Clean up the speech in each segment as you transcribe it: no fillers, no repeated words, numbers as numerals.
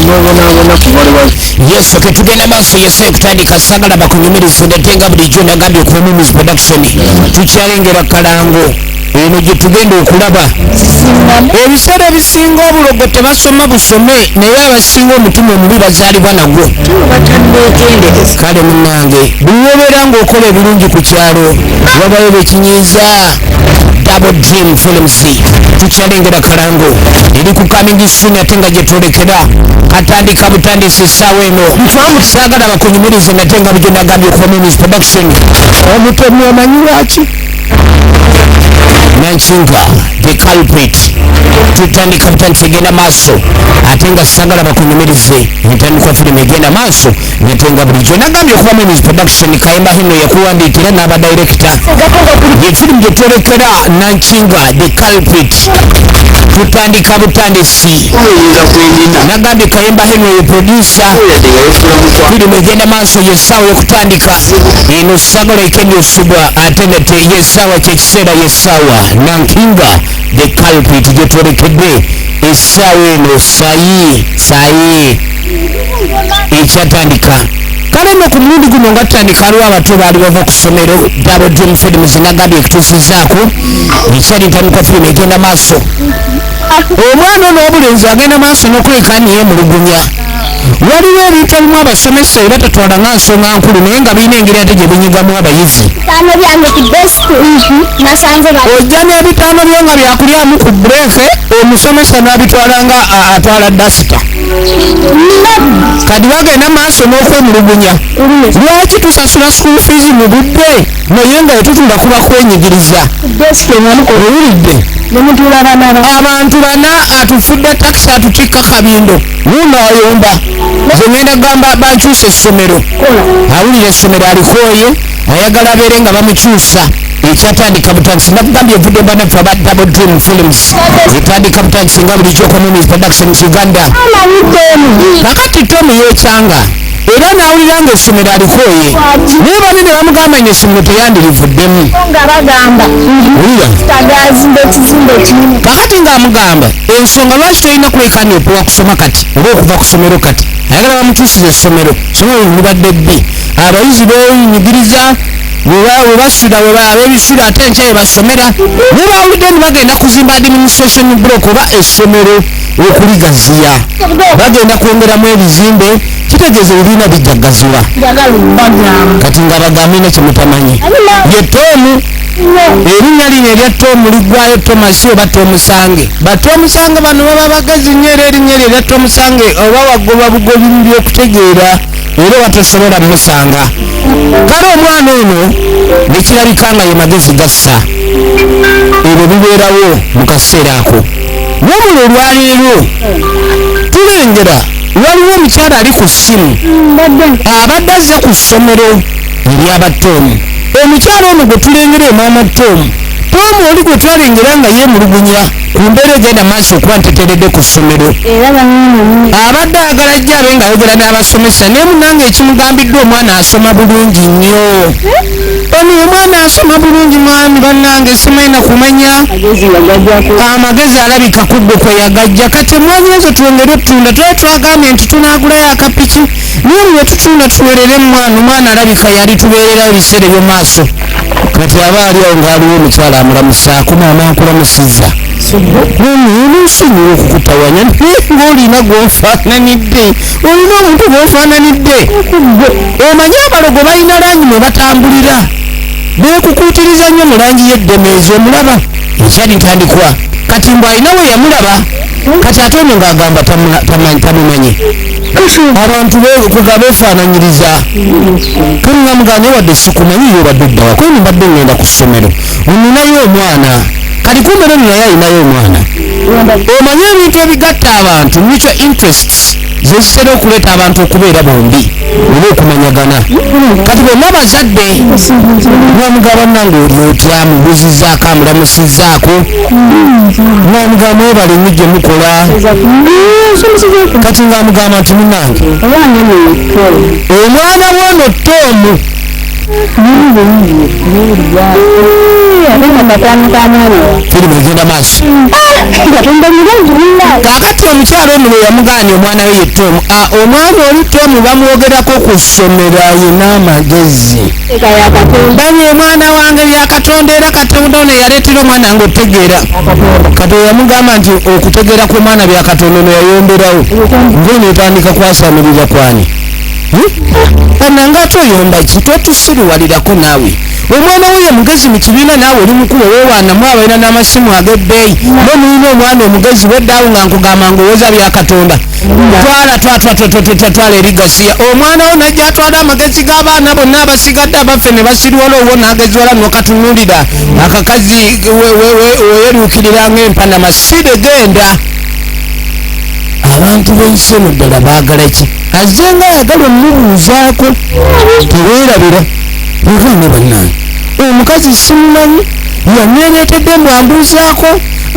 Nobonaabona kubalwa. Yesu ketugenda maaso yese kutandika sagala bakunyumirize nate nga bulijjo nagambye okuva mu Music production tukyalengera kalango eno gye tugenda okulaba. Ebiseera ebisinga obulogo tebasoma busome, naye abasinga omutima omubi bazaalibwa nagwo. Kale munnange, buli wobeera ng'okola ebirungi ku kyalo wabayo bekinyiiza. Double Dream Films, tukyalengera kalango eri ku coming soon, ate nga gyetwolekera katandika butandisi essaawa eno. Saagala bakunyumirize nate nga bulijjo nagambye okuva mu Music production. Omutemu omanyi lwaki? Nankinga The Culprit, tutandika butandisi, egenda maaso ate nga sagala bakunyumirize. Entandikwa firimu egenda maaso nate nga bulijjo nagambye okuva mu Music production. Kayemba hino yakuwandiikira n'aba director ye firimu gyetwolekera, Nankinga The Culprit, tutandika butandisi. Oyinza kwendina. Nagambye Kayemba Henry ye producer. Yadde nga yefuula mukwa. Firimu egenda maaso, yessaawa yokutandika eno. Sagala ekendi osubwa ate nate yessaawa, kyekiseera yessaawa Nankinga The Culprit gyetwolekedde essaawa eno sayi sayi ekyatandika. Kale nno ku mulundi guno nga tutandika, aliwo abato baali bava ku ssomero. Double Dream Films nagambye ekutuusizaako ekyali ntandikwa firimu egenda maaso. Omwana ono obulenzi agenda maaso n'okuleka niyemulugunya. Waliwo ebintu ebimu abasomesa era tatwala nga nsonga nkulu, naye nga birina engeri ate gye binyigamu abayizi. Bitaano byange ku desk nasanze ba Ojja n'ebitaano byo nga byakulyamu ku break, omusomesa n'abitwala nga atwala duster. Kati bagenda maaso n'okwemulugunya, lwaki tusasula school fees mu budde naye nga wetutula kuba kwenyigiriza? Desk Owulidde? Nemutuula bana. Abantu bana atufudde takisi, atutikka kabindo, wuno ayomba. Nze ngenda gamba bankyusa essomero. Awulira essomero alikooye, ayagala abeere nga bamukyusa. Ekyatandika butandisi, nakugambye evudde banaffe aba Double Dream Films, etandika butandisi nga bulijjo Community Productions Uganda. Kakati Tomu yekyanga era n'awulira nga essomero alikooye, naye banene bamugamba nti essomero teyandirivuddemu. Nga bagamba Wulira. Tagazimba ekizimbe ekinene. Kakati ng'amugamba ensonga lwaki tolina kulekani okuwa kusoma kati oba okuva ku ssomero. Kati ayagala bamukyusiza essomero. Somero libadde bbi, abayizi benyigiriza we basula ab'ebisulo, ate enkya we basomera. Naye bawulidde nti bagenda kuzimba administration block oba essomero okuligaziya, bagenda kwongeramu ebizimbe, kitegeeza ebibiina bijja gaziwa. Njagala obbagamba. Kati nga bagambe ne kyemutamanyi ye Tomu. Erinnya lino erya Tomu liggwayo Tomasi oba Tomusange. Batomusange bano baba bagezi nnyo, era erinnya eryo erya Tomusange oba wagoba bugobi mu byokutegeera era oba tosobola musanga. Kale omwana ono nekirabika nga ye magezi gassa ebyo bibeerawo mu kaseera ako. Wabula olwaleero tulengera waliwo omukyala ali ku ssimu, abadde azze ku ssomero ery'abatoomu. Omukyala ono gwe tulengera emaama Tomu, Tomu oli gwe twalengera nga yeemulugunya ku mbeera egenda maaso okuba nteteredde ku ssomero. Era bamwe. Abadde ayagala ajja abe ng'ayogera n'abasomesa, naye munange ekimugambiddwa, omwana asoma bulungi nnyo. Ono omwana asoma bulungi, mwami bannange, simanyi kumanya. Agezi yagajjako. Amagezi alabika kugwe kwe yagajja. Kati emwanyi ezo twongere otunda, twali twagambye nti tunaagulayo akapiki, naye bwe tutunda tuwerere mwana. Omwana alabika yali tubeererawo ebiseera ebyomaaso. Kati aba ali awo ng'aliwo omukyala amulamusaako, maama nkulamusizza, nsonyiwa okukutawanya, naye ng'olina gw'ofaananidde, olina omuntu gw'ofaananidde. Omanyi abalogo balina langi mwe batambulira, beekukuutiriza nnyo mu langi y'eddemeezi. Omulaba ekyali ntandikwa kati mbw alina we yamulaba. Kati ate ono ng'agamba tamumanyi. Abantu kuga beefaananyiriza. Kale nga mugamba, naye wadde sikumanyi, yo obadde oddawa? Kweno mbadde ngenda ku ssomero, oninayo omwana. Kati kumbe nono naye alinayo omwana. Omanyi ebintu ebigatta abantu, mutual interests, zezitera okuleeta abantu okubeera bombi oba okumanyagana. Kati bonna bazadde. Namugamba, nange oli otya? Mubuzizaako, amulamusizaako, namugamba mwebale nnyo gye mukola. Kati ngaamugamba nti munange, omwana wono Tomu Ate nga kakwano ka mwana wange. Firimu egenda maaso. Katonda mulungi munnaye. Kaakati omukyala ono bwe yamugaanye omwana we ye Tom, omwana oli Tom bamwogerako ku ssomero ayina amagezi. Eka ya Katonda. Bamye omwana wange bya Katonda, era Katonda ono yaleetera omwana wange otutegeera. Kati yamugamba nti okutegeera kw'omwana bya Katonda, ono yayomberawo ng'ono etandika kwasamirira kwani. Bannange, ate oyomba ki? Totusiriwalirako naawe. Omwana we ye mugezi mu kibiina, naawe oli mukulu, oweewaanamu abalina n'amasimu ag'ebbeeyi, bo mulina omwana omugezi weddaawo nga nkugamba ng'owoza bya Katonda. Twala twatwatwatwatwala eri gasiya. Omwana wo najja atwala amagezi g'abaana bonna abasigadde abaffe ne basiriwala, owo n'ageziwala n'okatunuulira akakazi weyeruukirira ng'empana masire. Genda abantu b'ensi eno ddala baagala ki? Azze nga ayagala omubuuzaako. Teweerabira mugambe, bannange, omukazi simumanyi yaneereetedde mbu ambuuzaako,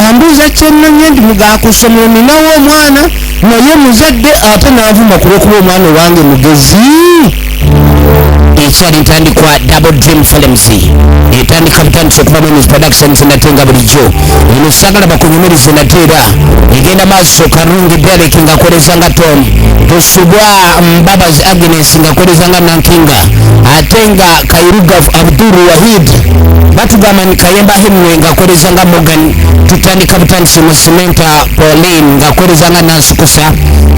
ambuuza kyennonye ndi mugakusomero, ninawo omwana naye muzadde, ate n'avuma ku lw'okuba omwana owange mugezi. Ekyali ntandikwa Double Dream Films, etandika butandisa okuva mu Productions. Nate nga bulijjo eno sagala bakunyumirize, nate era egenda maaso. Karungi Derek ng'akoleza nga Tom, Tosubwa Mbabazi Agnes ng'akoleza nga Nankinga, ate nga Kairugav Abdul Wahid, batugamba ni Kayemba Henry ng'akoleza nga Morgan. Tutandika butandisi mu Simenta Pauline ng'akoleza nga Nansukusa,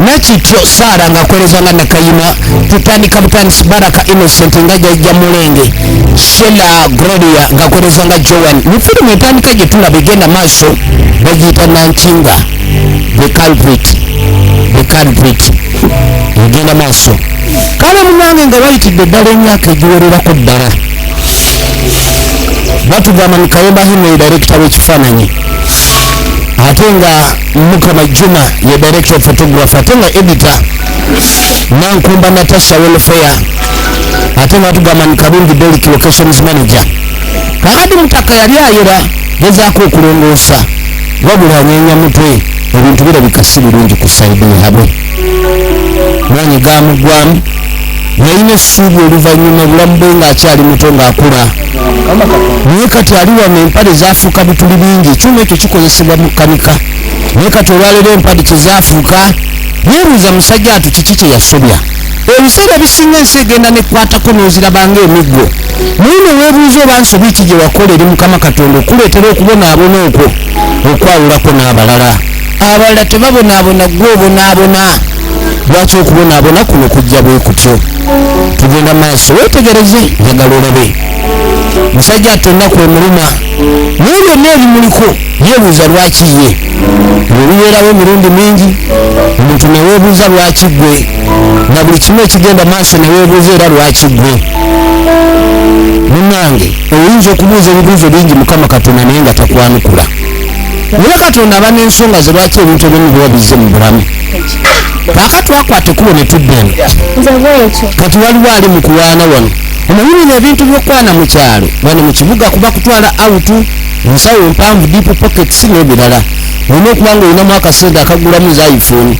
Nakityo Sara ng'akoleza nga Nakayima. Tutandika butandisi Baraka Innocent nga Jajja Mulenge, Shela Gloria ng'akoleza nga Joan. Mu firimu etandika gye tulaba egenda maaso bagiyita Nankinga The Culprit. The Culprit egenda maaso. Kale munange, nga bayitidde ddala emyaka egiwererako ddala, batugamba ni Kayemba Henry director w'ekifaananyi, ate nga Mukama Juma ye director of photography, ate nga editor Nankumba Natasha Welfare, ate nga batugamba ni Karungi Dolic locations manager. Kakati mutaka yali ayera gezaako okulongoosa, wabula anyeenya mutwe, ebintu birabika si birungi ku side yaabwe. Maanyi gamuggwamu. Yalina essuubi oluvannyuma obulamu bwe ng'akyali muto ng'akula, naye kati ali wano empale zaafuuka bituli bingi. Ekyuma ekyo kikozesebwa mu kanika, naye kati olwaleero empale kyezaafuuka. Yeebuuza musajja atu kiki kye yasobya. Ebiseera ebisinga ensi egenda nekwatako n'oziraba ng'emiggo, naye ne weebuuza oba nsobi ki gye wakola eri Mukama Katonda okuleetera okubonaabona okwo, okwawulako n'abalala. Abalala tebabonaabona, gwe obonaabona. Lwaki okubonaabona kuno kujja bwe kutyo? Tugenda maaso, weetegereze, njagala olabe musajja ate ennaku emuluma, naye byonna ebimuliko yeebuuza lwaki ye. Bwe bibeerawo emirundi mingi, omuntu neweebuuza lwaki gwe, na buli kimu ekigenda maaso neweebuuza era lwaki gwe. Munange, oyinza okubuuza ebibuuzo bingi Mukama Katonda naye nga takwanukula. Naye Katonda aba n'ensonga ze lwaki ebintu ebimu biba bizze mu bulamu. Kaaka twakwata ekkubo ne tudda eno. Nze bwekyo. Kati waliwo ali mu kulwana wano. Omanyi bino ebintu by'okwana mu kyalo, wano mu kibuga kuba kutwala out, ensawo empanvu, deep pockets n'ebirala. Olina okuba nga olinamu akasente akagulamu za iPhone.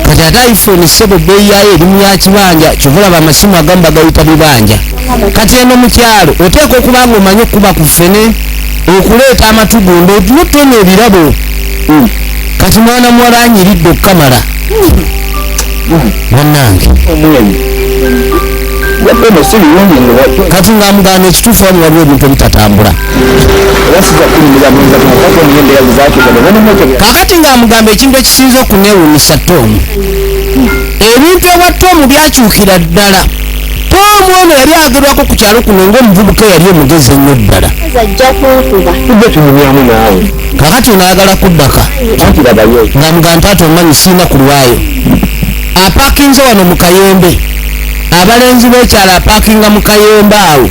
Kati ate iPhone, ssebo, bbeeyi yayo erimu ya kibanja. Kyova olaba amasimu agamu bagayita bibanja. Kati eno mu kyalo oteeka okuba nga omanyi okuba ku ffene, okuleeta amatugunda, otutema ebirabo. Kati mwana muwala anyiridde okukamala, bannange. Omwemi yadde eno si birungi nga Kati ng'amugaana ekituufu, wano waliwo ebintu ebitatambula. Era sijja kunyumiza muyinza kumakati omuye embeera zezakyuka nebanemotoka. Kakati ng'amugamba ekintu ekisinza okuneewuunyisa, Tomu, ebintu ewa Tomu byakyukira ddala. Tomu ono yali agerwako ku kyalo kuno ng'omuvubuka eyali omugezi ennyo ddala. Ajja kunkuba. Tujja tunyumyamu naawe. Kakati ono ayagala kuddaka. Anti labayo. Ng'amugamba nti ate omanyi siina kulwayo, apaakinze wano mu kayembe, abalenzi b'ekyalo apaakinga mu kayembe awo.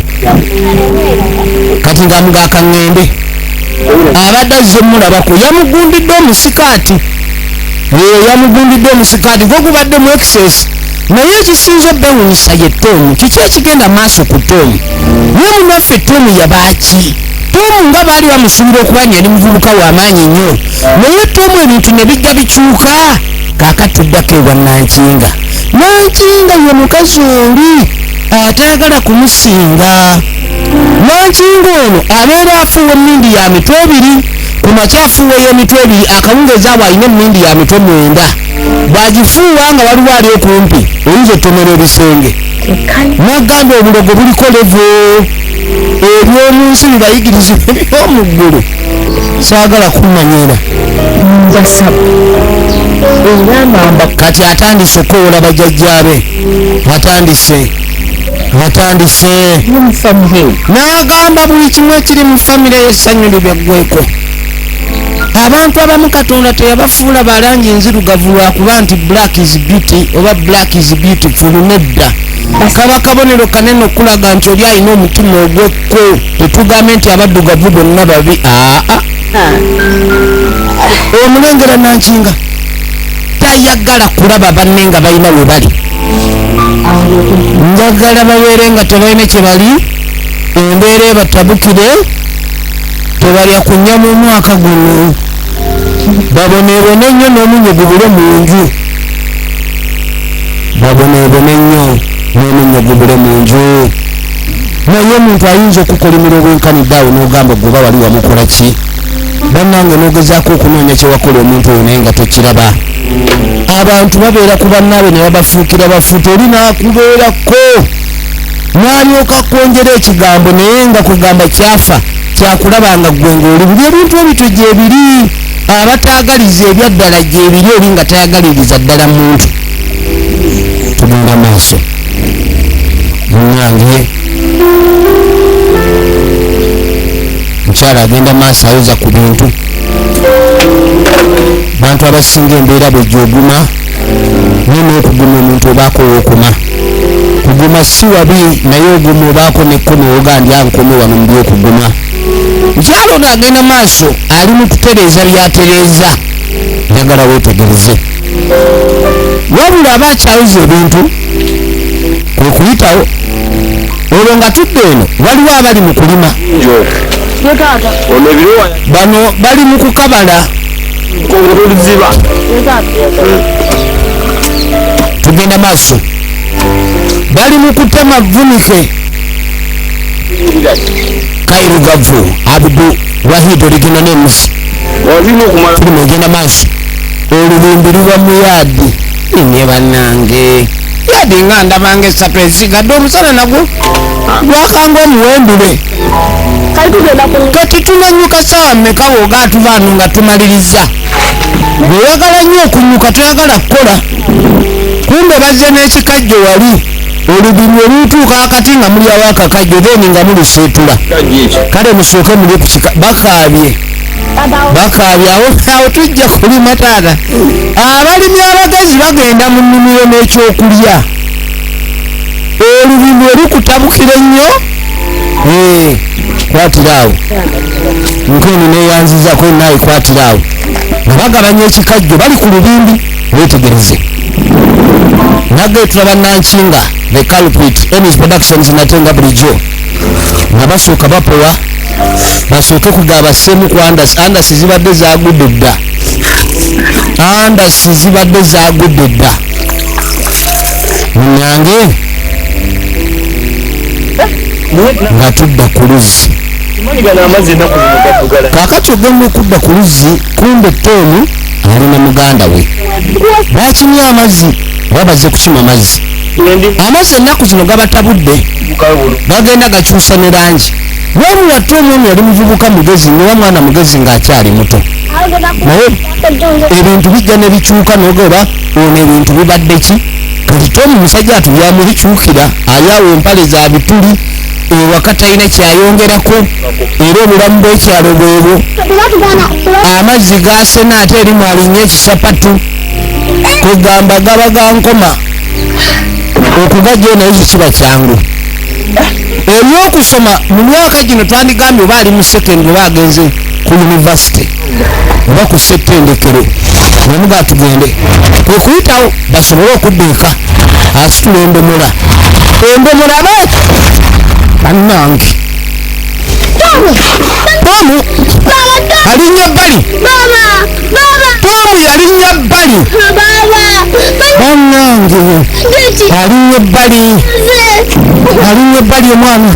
Kati ng'amuga akaŋŋembe abadde azze omulabako, yamugundidde omusikaati. Ee, yamugundidde omusikaati gwe gubadde mu excess. Naye ekisinza obbewunyisa ye Tomu. Kiki ekigenda maaso ku Tomu? Naye munaffe Tomu yabaaki? Tomu nga baali bamusuubira okuba nga yali muvubuka w'amaanyi nnyo, naye Tomu ebintu ne bijja bikyuka. Kaakati tuddako ewa Nankinga. Nankinga ye mukazi oli Atayagala kumusinga. Nankinga ono abeera afuuwa emmindi ya mitwe ebiri ku makya, afuuwa ey'emitwe ebiri, akawungeezi awo alina emmindi ya mitwe 9. Bw'agifuuwa nga waliwo ali okumpi, oyinza otomera ebisenge. Nagamba obulogo buliko level, ebyomu nsi bibayigiriza ebyomu ggulu. Saagala kumanyira. Njasaba era ngamba. Kati atandise okukowoola bajjajjaabe, atandise, atandise. Mu famire. N'agamba buli kimu ekiri mu famire y'essanyu libyaggweko. Abantu abamu Katonda teyabafuula balangi nzirugavu lwakuba nti black is beauty oba black is beautiful. Nedda, kaba kabonero kanene okulaga nti oli alina omutima ogwekko. Tetugambe nti abaddugavu bonna babi, aa. Omulengera Nankinga tayagala kulaba banne nga balina we bali. Njagala babeere nga tebalina kye bali, embeera ebatabukire, tebalya ku nnyama omwaka guno, baboneebone nnyo n'omunyo gubule mu nju, baboneebone nnyo n'omunyo gubule mu nju. Naye omuntu ayinza okukolimira obwenkanidde awo n'ogamba gwe wali wamukola ki? Bannange, n'ogezaako okunoonya kyewakola omuntu oyo naye nga tokiraba. Abantu babeera ku bannaabwe ne babafuukira bafuuta, oli n'akubeerako n'alyoka kwongera ekigambo, naye nga kugamba kyafa kyakulaba nga ggwe ng'oli bubi. Ebintu ebityo gyebiri, abataagaliza ebyaddala gyebiri, oli nga tayagaliriza ddala muntu. Tugenda maaso, munange. Mukyala agenda maaso, ayoza ku bintu. Bantu abasinga embeera bwejoguma, naye n'okuguma omuntu obaako wokoma. Kuguma si wabi, naye oguma obaako nekkoma oga ndi ankome wano mu byokuguma. Mukyala ono agenda maaso, ali mu kutereeza byatereeza. Njagala weetegereze, wabula aba akyayoza ebintu kwe kuyitawo olwo nga tudde eno waliwo abali mu kulima. Ono ebirowa. Bano bali mu kukabala. Oluziba. Tugenda maaso, bali mu kutema vunike. Kairugavu Abdu Wahid, original names. Olina okumala. Firimu egenda maaso, olubimbi luba mu yaadi ne bannange. Yaadi nga ndabanga esatu ezisigadde, omusana nagwo gwakanga omuwendule. Kati tunanyuka saawa mmeka? Wooga atuvaano nga tumaliriza, bw'oyagala nnyo okunyuka, toyagala kukola. Kumbe bazze n'ekikajjo wali, olubimbi olutuuka akati nga mulyawo akakajjo, then nga muluseetula. Kale musooke mulye ku kika. Bakaabye, bakaabye awo. Awo tujja kulima taata. Abalimi abagezi bagenda mu nnimiro n'ekyokulya. Olubimbi olukutabukira ennyo. Kwatira awo nkweno neyanzizako naye, kwatira awo nga bagabanya ekikajjo, bali ku lubimbi. Wetegereze nagge tulaba Nankinga the culprit, Emis Productions. Nate nga bulijjo nga basooka bapowa, basooke kugaba semu ku andasi. Andasi zibadde zagudde dda, andasi zibadde zagudde dda, munange. Nga tudda ku luzzi. Gano amazzi ennaku zino gaddugala. Kaakati ogenda okudda ku luzzi, kumbe Toomu ali ne muganda we bakimye amazzi oba bazze kukima amazzi. Endi. Amazzi ennaku zino gabatabudde. Mukawulo. Bagenda gakyusa ne langi. Wabula Toomu ono yali muvubuka mugezi nnyo, mwana mugezi ng'akyali muto, naye ebintu bijja ne bikyuka nogoba ono ebintu bibadde ki. Kati Toomu musajja atu byamubikyukira, ali awo empale za bituli, ewaka talina kyayongerako, era obulamu bw'ekyalo bwebwo. Amazzi gasena ate erimu alinye ekisapatu, kugamba gaba ga nkoma okugajjayo, naye kikiba kyangu. Ebyokusoma mu myaka gino twandigambye oba ali mu secondary oba agenze ku university oba ku ssettendekero. Namugaa tugende, kwe kuyitawo basobole okudda eka. Asitula endomola, endomola aba bannange. Tomu alinnya bbali, Tomu yalinnya bbali, bannange, alinnya ebbali. Alinnya ebbali, omwana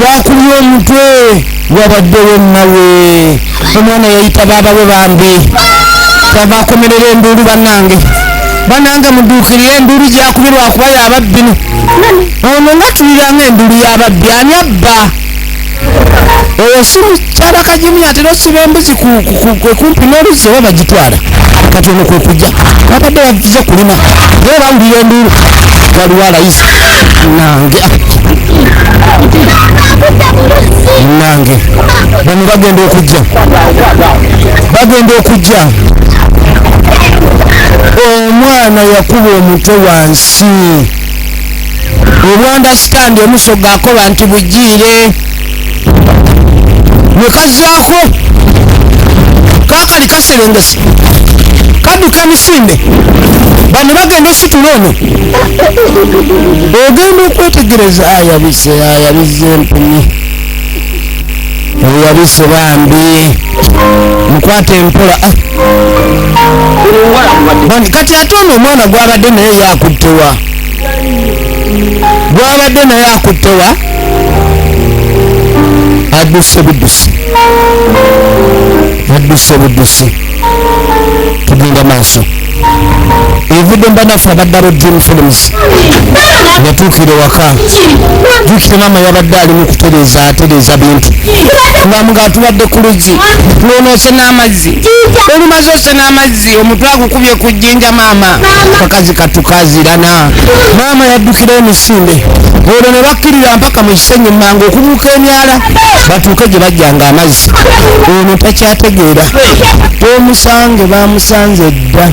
wakubye omutwe, wabaddewo nawe. Omwana yayita baaba we bambi, kyava akomerera enduulu. Bannange, bannange, muduukirire, enduulu gyakubye lwakuba yababbino. Ono nga tuliranga enduulu y'ababbi. Ani abba oyo? Si mukyala Kagimu atera osiba embuzi kumpi n'oluzzi oba bagitwala. Kati ono kwe kujja, babadde bavuze kulima, naye bawulira enduulu, waliwo alayisi. Nange nange, bano bagenda okujja, bagenda okujja, omwana yakuba omutwe wansi. Olwandastandi omusoga akoba nti bugiire wekazaako kakali kaserengese kadduka emisinde. Bano bagenda ositula ono, ogenda okwetegereza, ayabise, ayabise empumi, oyabise bambi, mukwate empola. Ah. Bani, kati ate ono omwana gwabadde naye yakuttewa, gwabadde naye akuttewa, adduse buddusi, adduse buddusi. Tugenda maaso, evudde mbanaffe abadde abo Dream Films. Yatuukire waka, jjukire maama yabadde ali mu kutereeza, atereeza bintu, ngaamuga atubadde ku luzzi, lwonoose n'amazzi, olumaze ose n'amazzi, omutwe agukubye ku jjinja. Maama kakazi katukazirana, maama yaddukirayo emisinde olwo ne bakkirira mpaka mu kisenyi mmange okubuuka emyala batuuke gye bajjanga amazzi. Ono takyategeera, tomusange, bamusanze dda.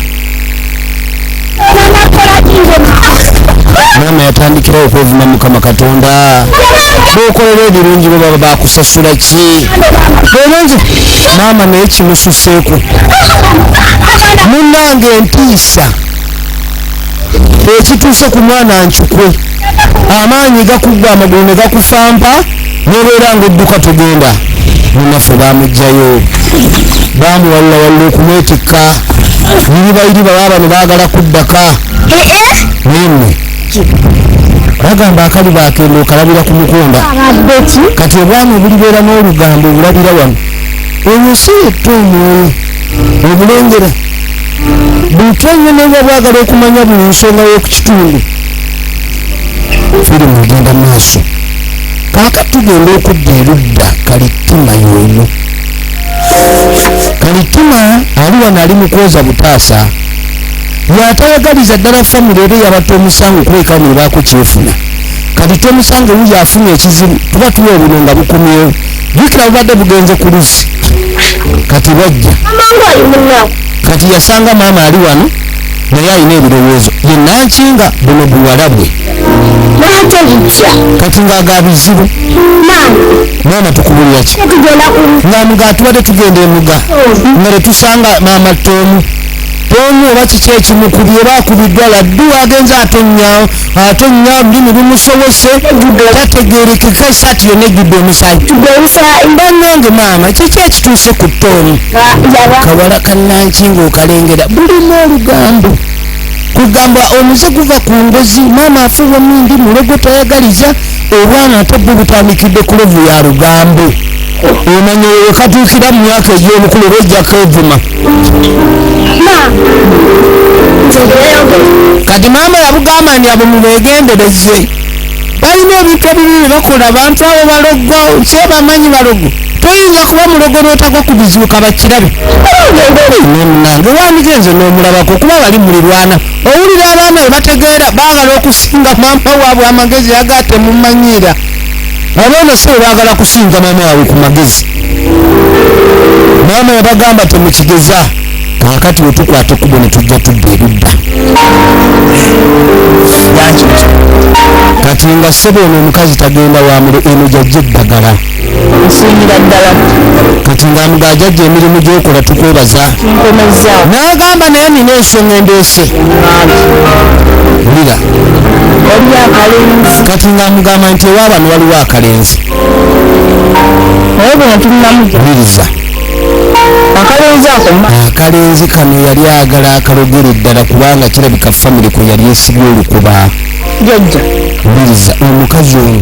Maama yatandikirawo okwevuma Mukama Katonda, bokolera ebirungi bwe baba bakusasula ki olonze. Maama naye kimususeeko munnange, entiisa ekituuse ku mwana nkikwe, amaanyi gakuggwa, amagulu ne gakufampa, nobeera ngaodduka togenda. Munnaffe bamugjayo, bamuwallawalla okumwetikka iribayiriba, baba bano baagala kuddaka. Naye bagamba akali bakenda okalabira ku mukonda. Kati obwana obulibeera n'olugambo obulabira wano, oyo si yetta omwoyo obulengera butwanye neba bwagala okumanya buli nsonga y'oku kitundu. Firimu egenda maaso. Kaaka tugenda okudda erudda, Kalitima y'ono. Kalitima ali wano, ali mu kwoza butaasa, yatayagaliza ddala famire era yabatta omusango kuleka nebaako kyefuna. Kati tomusange wuyo afunye ekizibu, tuba tuwa obuno nga bukomyewo. Jjukira bubadde bugenze ku luzzi, kati bajja. Kati yasanga maama ali wano, naye alina ebirowoozo ye nankinga buno buwala bwe. Kati ng'aga bizibu, maama tukubulira ki? Ng'amuga tubadde tugenda emuga nga tetusanga maama Toomu. Toomu oba kiki ekimukubye, oba akubiddwa laddu, agenze atonnya atonnya, olulimi lumusobose, tategerekeka, esaati yonna ejjudde omusaayi. Bannange maama, kiki ekituuse ku Toomu? Kawala kannankinga okalengera bulimu olugambo, kugamba omuze guva ku ngozi. Maama afuuwa emindi, mulogo, tayagaliza. Obwana ate bwo butandikidde ku level ya lugambo. Omanya oyo katuukira mu myaka egy'obukulu oba ejjako evuma. Kati maama yabugamba nti abo mubeegendereze, balina ebintu ebibi bye bakola. Abantu abo balogo, kyebamanyi balogo. Toyinza kuba mulogo n'otagwa ku bizibu. Kabakirabe munange, wandigenze n'omulabako kuba bali mulirwana. Owulira abaana bwe bategeera, baagala okusinga maama waabwe amagezi, aga temumanyiira. Abaana si bwe baagala kusinga maama waabwe ku magezi. Maama yabagamba temukigeza. Kaakati we tukwata ekkubo ne tujja tudda erudda. Kati nga ssebo ono omukazi tagenda wamule, eno gyajja eddagala. Nsiimira ddala. Kati ng'amuga jjajja emirimu gy'okola tukwebaza. Kinkomezaawo. N'agamba naye nina ensonga endeese, wulira. Waliyo akalenzi. Kati ng'amugamba nti ewaabano waliwo akalenzi. Naye bwe ntunulamu Wuliriza. Akalenzi ako Akalenzi kano yali agala akalogere ddala, kubanga kirabika famire kwe yali esibye olukuba. Jajja. Wuliriza, omukazi ono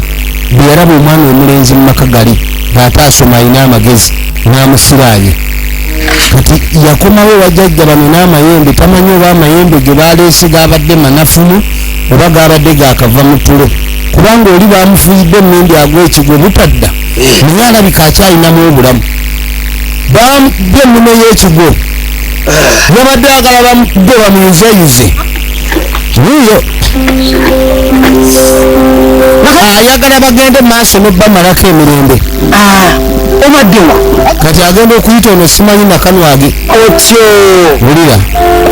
bwe yalaba omwana omulenzi mu maka gali ng'ate asoma alina amagezi n'amusiraanye. Kati yakomawo ewa jjajja bano n'amayembe, tamanyi oba amayembe ge baleese gaabadde manafumu oba gaabadde gaakava mu tulo, kubanga oli bamufuuyidde emmindi agwa ekigwo butadda, naye alabika akyalinamu obulamu. Bamubye ennume y'ekigwo, yabadde ayagala bamubbe bamuyuzeyuze. Wuuyo ayagala bagende maaso nobamalako emirembe. Obaddewa? Kati agenda okuyita ono simanyi nakanwage. Otyo. Wulira.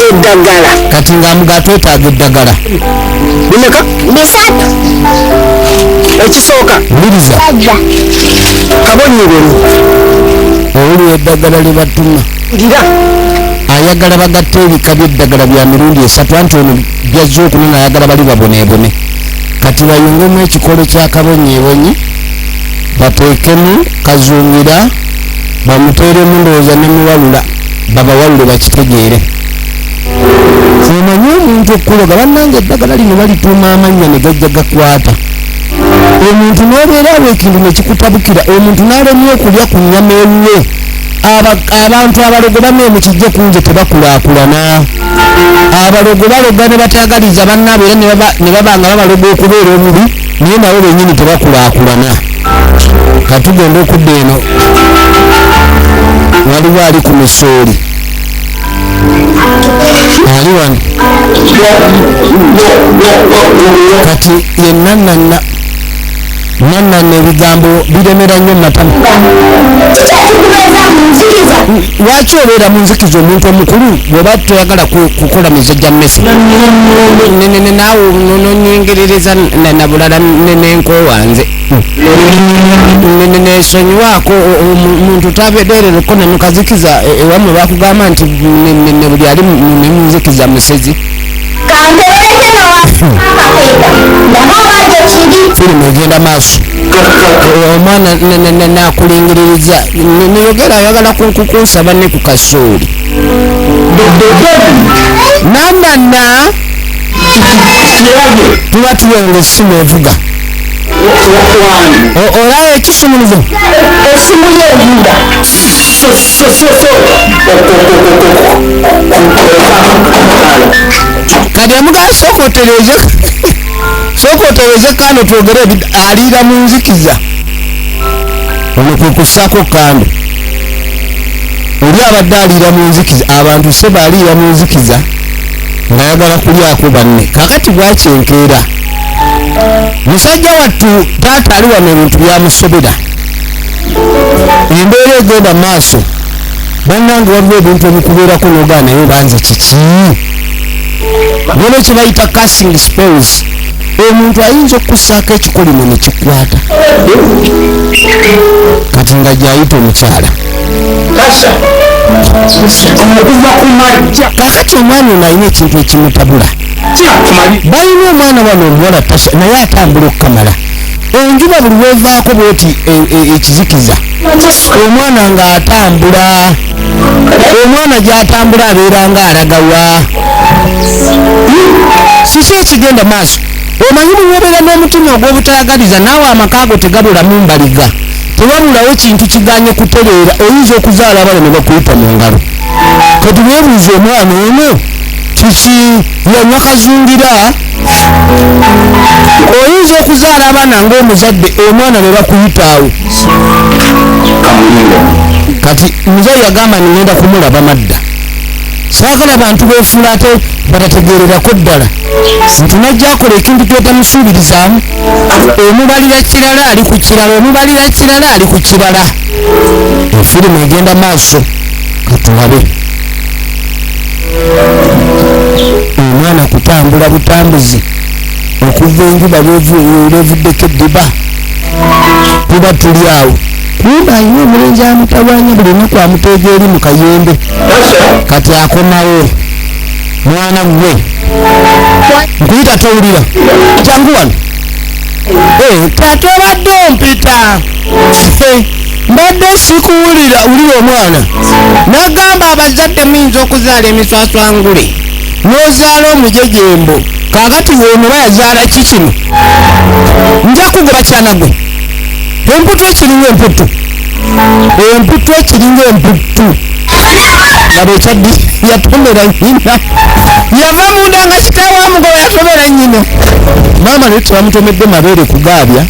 Eddagala. Kati ng'amuga twetaaga eddagala. Bimeka? 3. Ekisooka. Wuliriza. Kabonnyebonyi. Owulira eddagala lye batuma. Lira. Ayagala bagatte ebika by'eddagala bya mirundi 3, anti ono byazze okunona ayagala bali baboneebone. Kati bayungemu ekikolo kya kabonnyebonyi, bateekemu kazungira, bamuteeremu ndowooza ne muwalula, babawalule bakitegeere. Omanyi omuntu okuloga bannange eddagala lino balituuma amannya ne gajja gakwata. Omuntu n'obeera awo ekintu ne kikutabukira, omuntu n'alemya okulya ku nnyama ewuwe. Abantu abalogo banne mu kijje kunze tebakulaakulana. Abalogo baloga ne batagaliza bannaabwe era ne baba nga babaloga okubeera omubi, naye nabo bennyini tebakulaakulana. Katugenda okudda eno, waliwo ali ku misooli ali wano kati ye nannanna nannanna ebigambo biremera nnyo matamu. Lwaki obeera mu nzikiza omuntu omukulu bw'oba toyagala kukola mize gya mmese? Naawe nonyingiririza na bulala n'enkoowa nze. Nesonyiwaako omuntu tabeerereko ne mukazikiza ewammwe bakugamba nti ne buli ali mu nzikiza musezi. Firimu egenda maaso. Omwana nakulingiririza neyogera ayagala kunsaba ne ku kasooli. Nanana tuba tuwenga essimu evuga. Olaba ekisumuluzo? Essimu y'eyinda. Kati amugamba sooka otereeze. Sooka otereeze kando twogere aliira mu nzikiza. Ono kwe kussaako kando. Oli abadde aliira mu nzikiza, abantu se baliira mu nzikiza ng'ayagala kulyako banne. Kaakati bwakyenkeera. Musajja wattu taata ali wano ebintu byamusobera. Embeera egenda maaso. Bannange waliwo ebintu ebikubeerako n'ogaana naye banze kiki? Waliwo kye bayita casting spells. Omuntu ayinza okussaako ekikolimo ne kikwata. Kati nga gy'ayita omukyala. Kaakati omwami ono alina ekintu ekimutabula. Balina omwana wano omuwala Tasha naye atambula okukamala. Enjuba buli lw'evaako bw'oti ekizikiza. Omwana ng'atambula. Omwana gy'atambula abeera ng'alagawa. Kiki ekigenda maaso? Omanyi bw'obeera n'omutima ogw'obutayagaliza naawe amaka ago tegabulamu mbaliga. Tewabulawo kintu kiganye kutereera, oyinza okuzaala abaana ne bakuyita mu ngalo. Kati weebuuze omwana ono kiki yanywa kazungira? Oyinza okuzaala abaana ng'omuzadde omwana ne bakuyita awo. Kati muzeeyi yagamba ngenda kumulaba madda. Saagala bantu beefuula ate batategeererako ddala. Nti najja akola ekintu ky'otamusuubirizaamu. Omubalira kirala ali ku kirala, omubalira kirala ali ku kirala. Efirimu egenda maaso, katulabe. Omwana kutambula butambuzi okuva enjuba lwevuddeko eddiba. Tuba tuli awo. Kumbe alina omulenzi amutawaanya buli lunaku amuteega eri mu kayembe. Kati akomawo. Mwana gwe. Nkuyita towulira. Jangu wano. Taata obadde ompita. Mbadde sikuwulira, wulira omwana. N'agamba abazadde muyinza okuzaala emiswaswangule. N'ozaala omujejembo. Kaakati ono bayazaala ki kino? Nja kugoba kyana gwe. Emputu ekiringa emputu, emputu ekiringa emputu. Laba ekyaddi, yatomera nnyina, yava munda nga kitaawe amugoba, yatomera nnyina. Maama naye tebamutomedde mabeere kugaabya,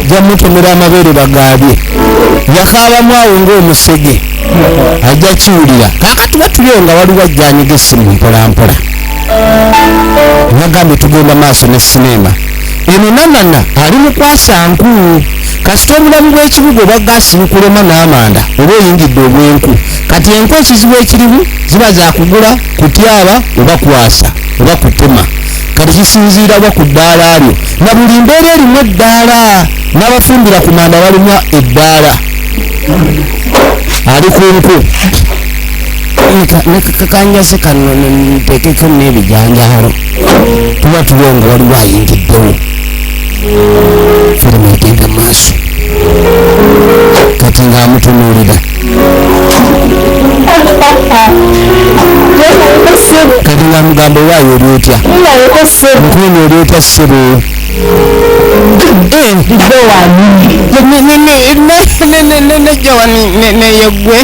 jamutomera amabeere bagaabye. Yakaabamu awo ng'omusege ajja kiwulira. Kaakati batuliyo nga waliwo ajjanyiga essimu mpolampola. Nagambye tugenda maaso ne sinema eno. Nanana ali mu kwasa nku. Kasita obulamu bw'ekibuga obwa gaasi bukulema n'amanda, oba oyingidde obwenku. Kati enku ekizibu ekirimu ziba zakugula, kutyaba oba kwasa oba kutema. Kati kisinziira wa ku ddaala lyo, na buli mbeera erimu eddaala. N'abafumbira ku manda balimu eddaala. Ali ku nku kanjase kano ntekeko n'ebijanjaalo. Tuba tuliwo nga waliwo ayingiddewo. Firimu egenda maaso. Kati ng'amutunuulira, kati ng'amugamba, "Owaayo, oli otya?" "Nkuumi, oli otya, ssebo?" Nejjawani neyeggwe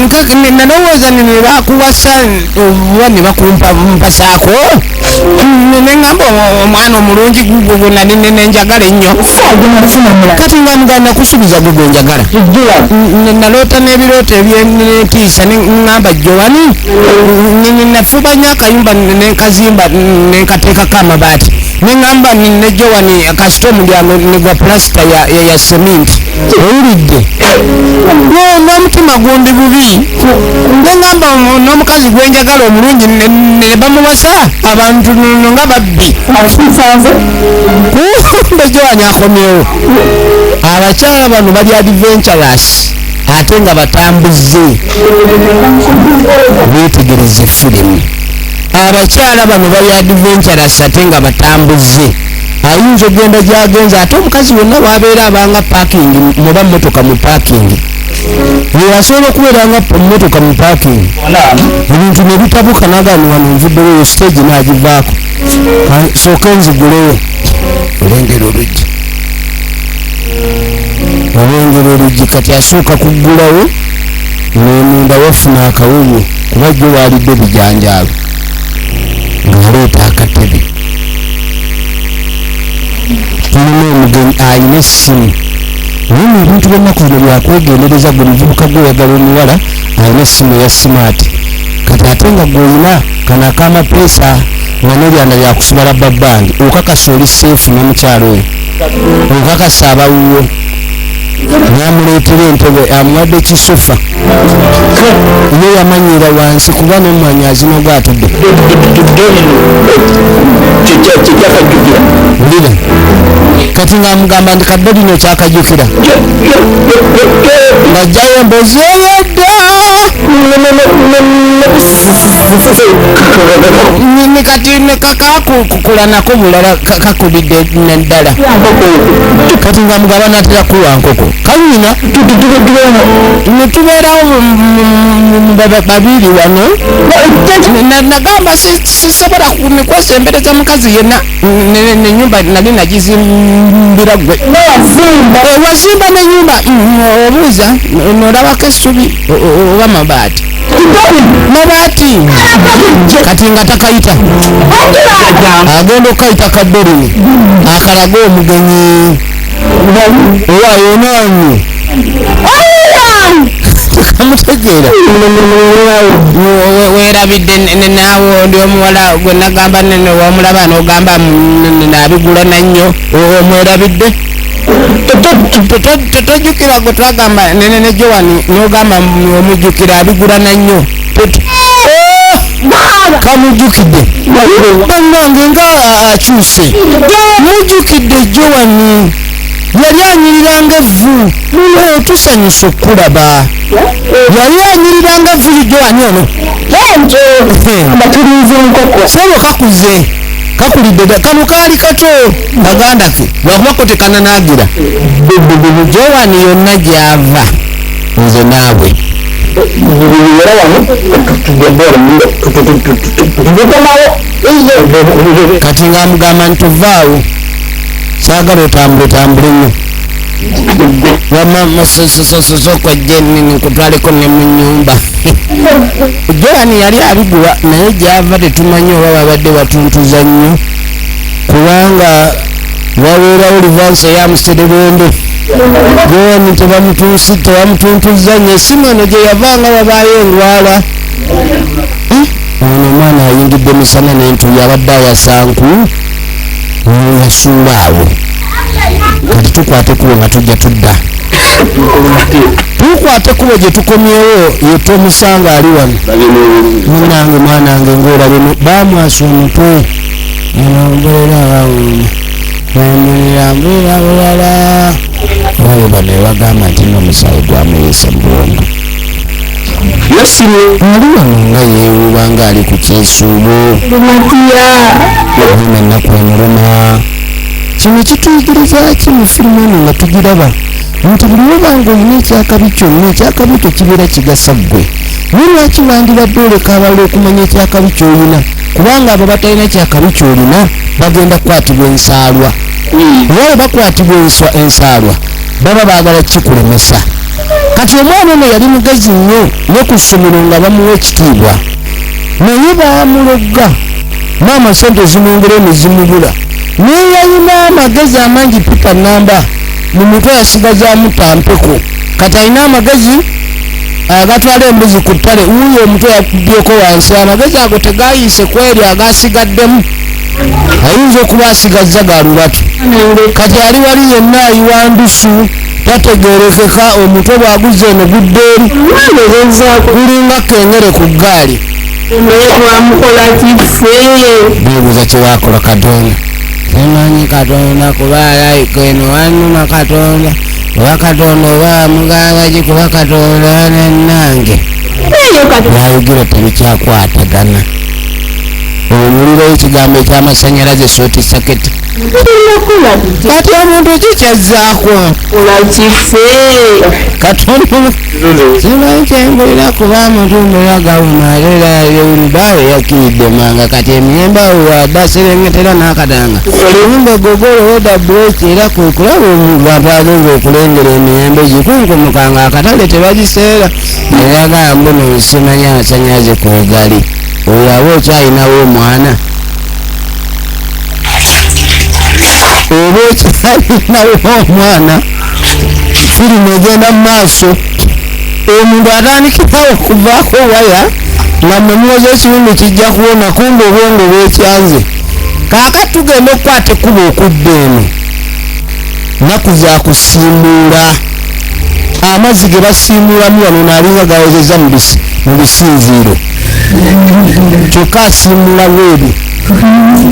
nange nalowooza nebakuwasa oba ne bakumpasaako, neŋŋamba omwana omulungi gugwo nenjagala ennyo. Kati nga muganda nakusuubiza gwe gwe njagala. Naloota n'ebirooto ebyentiisa, neŋŋamba Jowani, nafuba nnyo akayumba nenkazimba nenkateekako amabaati, neŋŋamba ne Jowani kasita omulyango ne gwa pulasita ya seminti. Owulidde n'omutima gundi bubi, neŋŋamba n'omukazi gwenjagala omulungi ne bamuwasa abantu nga babbi. Kumbe Jowani akomyewo. Abakyala bano bali adventurous ate nga batambuze. Beetegereze firimu. Abakyala bano bali adventurous ate nga batambuze. Ayinza ogenda gyagenza, ate omukazi wonna wabeera abanga parking muba motoka mu parking, asobola okubeera nga motoka mu parking, ebintu ne bitabuka, nagani wano nvuddewo, eyo stage n'agivaako. Sooka nzigulewo. Olengera oluggi, olengera oluggi. Kati asooka kuggulawo, nemunda wafuna akawuwo, kuba jjo waalidde bijanjaalo. Ng'aleeta akatebe. Tulina omugenyi ayina essimu, naye mu ebintu by'ennaku zino byakwegendereza. Gwe muvubuka gweyagala omuwala ayina essimu eya smart, kati ate nga gweolina kano ak'amapeesa nga n'ebyanda byakusibala babbandi, okakasa oli safe n'omukyalo oyo, okakasa abawuwo. N'amuleetera entebe, amuwadde kisofa. Ye yamanyiira wansi kuba n'omwanya azinoga atudde. Wulira, kati ng'amugamba nti kadde lino kyakajjukira, ng'ajjayo emboozi eyedda. Kati kakukula nako bulala, kakulidde naddala. Kati ng'amugamba natera kuwa nkoko kanyina netubeerawo babiri wano. Nagamba sisobola kwesembereza mukazi yenna, nenyumba nali nagizimbira gwe. Wazimba nenyumba, obuuza nolabako essubi oba mabaati? Mabaati. Kati nga takayita, agenda okukayita kaddorini akalaga omugenyi. Owaayo onaanyu kamutegeera. Weerabidde naawe oli omuwala gwe nagamba wamulaba n'ogamba nabigula nannyo, omwerabidde? Tojjukira gwe twagamba ne Jowani n'ogamba omujjukira abigula nannyo? Kamujjukidde, bannange, nga akyuse. Mujjukidde Jowani yali anyiriranga evvu. Tusanyusa okukulaba. Yali anyiriranga evvu Jowani ono. Sebo kakuze, kakulidde dda. Kano kaali kato baganda ke, lwakuba ko tekananaagira. Jowani yonna gyava nze naawe. Kati ng'amugamba nti tovaawo, saagala otambule tambule nnyo, wamma sooka ojje nkutwaleko ne mu nnyumba. Joani yali abigula, naye gyava tetumanyi oba babadde batuntuza nnyo, kubanga wabeerawo livansi eyamuserebende. Joani tebamutuntuza nnyo. Essimu eno gye yavanga wabaayo endwala. Ono omwana ayingidde misana n'entuuyo, abadde ayasanku yasuula awo. Kati tukwate ekkubo nga tujja tudda, tukwate ekkubo gye tukomyewo. Ye tomusanga ali wano. Munange, mwanange, ng'olabye baamwasa omutwe mbulira bawuuma bamulira mbulira bulala. Oyo bano bagamba nti nno omusaayi gwamuyise mu bwongo. Ali wano nga yeewuuba nga ali ku kyesuubo alina ennaku emuluma. Kino kituyigiriza ki mu firimu eno nga tugiraba? Nti buli lwoba nga olina ekyakabi kyonna, ekyakabi kyo kibeera kigasa ggwe. Naye lwaki wandibadde oleka abalala okumanya ekyakabi ky'olina? Kubanga abo batalina kyakabi ky'olina bagenda kukwatibwa ensaalwa, era bwe bakwatibwa ensaalwa baba baagala kikulemesa. Kati omwana ono yali mugezi nnyo, ne ku ssomero nga bamuwa ekitiibwa, naye baamuloga. Maama sente zimwongera ne zimubula, naye yalina amagezi amangi, pipa namba mu mutwe yasigazaamu tampeko. Kati alina amagezi agatwala embuzi ku ttale. Wuuyo omutwe yakubyeko wansi, amagezi ago tegayise kweri agasigaddemu, ayinza okuba asigazza ga lubatu. Kati ali wali yenna ayiwa ndusu, tategerekeka. Omutwe bw'aguzza eno gudda eri, gulinga kengere ku ggaali. Naye twamukola kiffe. Beebuuza kyewakola Katonda. Simanyi Katonda, kuba alayika eno wannuma Katonda, oba Katonda oba muganga ki, kuba Katonda nennange. Eyo kati. Byayogera tebikyakwatagana. Owulirayo ekigambo ekyamasanyalaze, short circuit. Tulina kukola tutya? Kati omuntu kikyazzaako. Kola kiffe. Katonda simanyi kyembulira, kuba amatumbo gawuma, ate era yakiridde manga. Kati emiyembe awo wadde aserengetera n'akatanga emiyembe gogolo oda bureki, era kwe kulaba abantu agenda okulengera emiyembe gikunkumuka nga akatale tebagiseera. Eraga mbuno simanyi amasanyalaze kwegali. Oyo aba okyalinawo omwana, oba okyalinawo omwana. Firimu egenda mu maaso, omuntu atandikirawo okuvaako waya nga mmwe muwoza ekirumi kijja kuwona, kumbe obwongo bwekyanze. Kaakati tugenda okukwata ekkubo okudda eno. Nnaku za kusiimuula, amazzi ge basiimuulamu wano naalinga gawozeza mu bisinziiro, kyokka asiimuula bweru.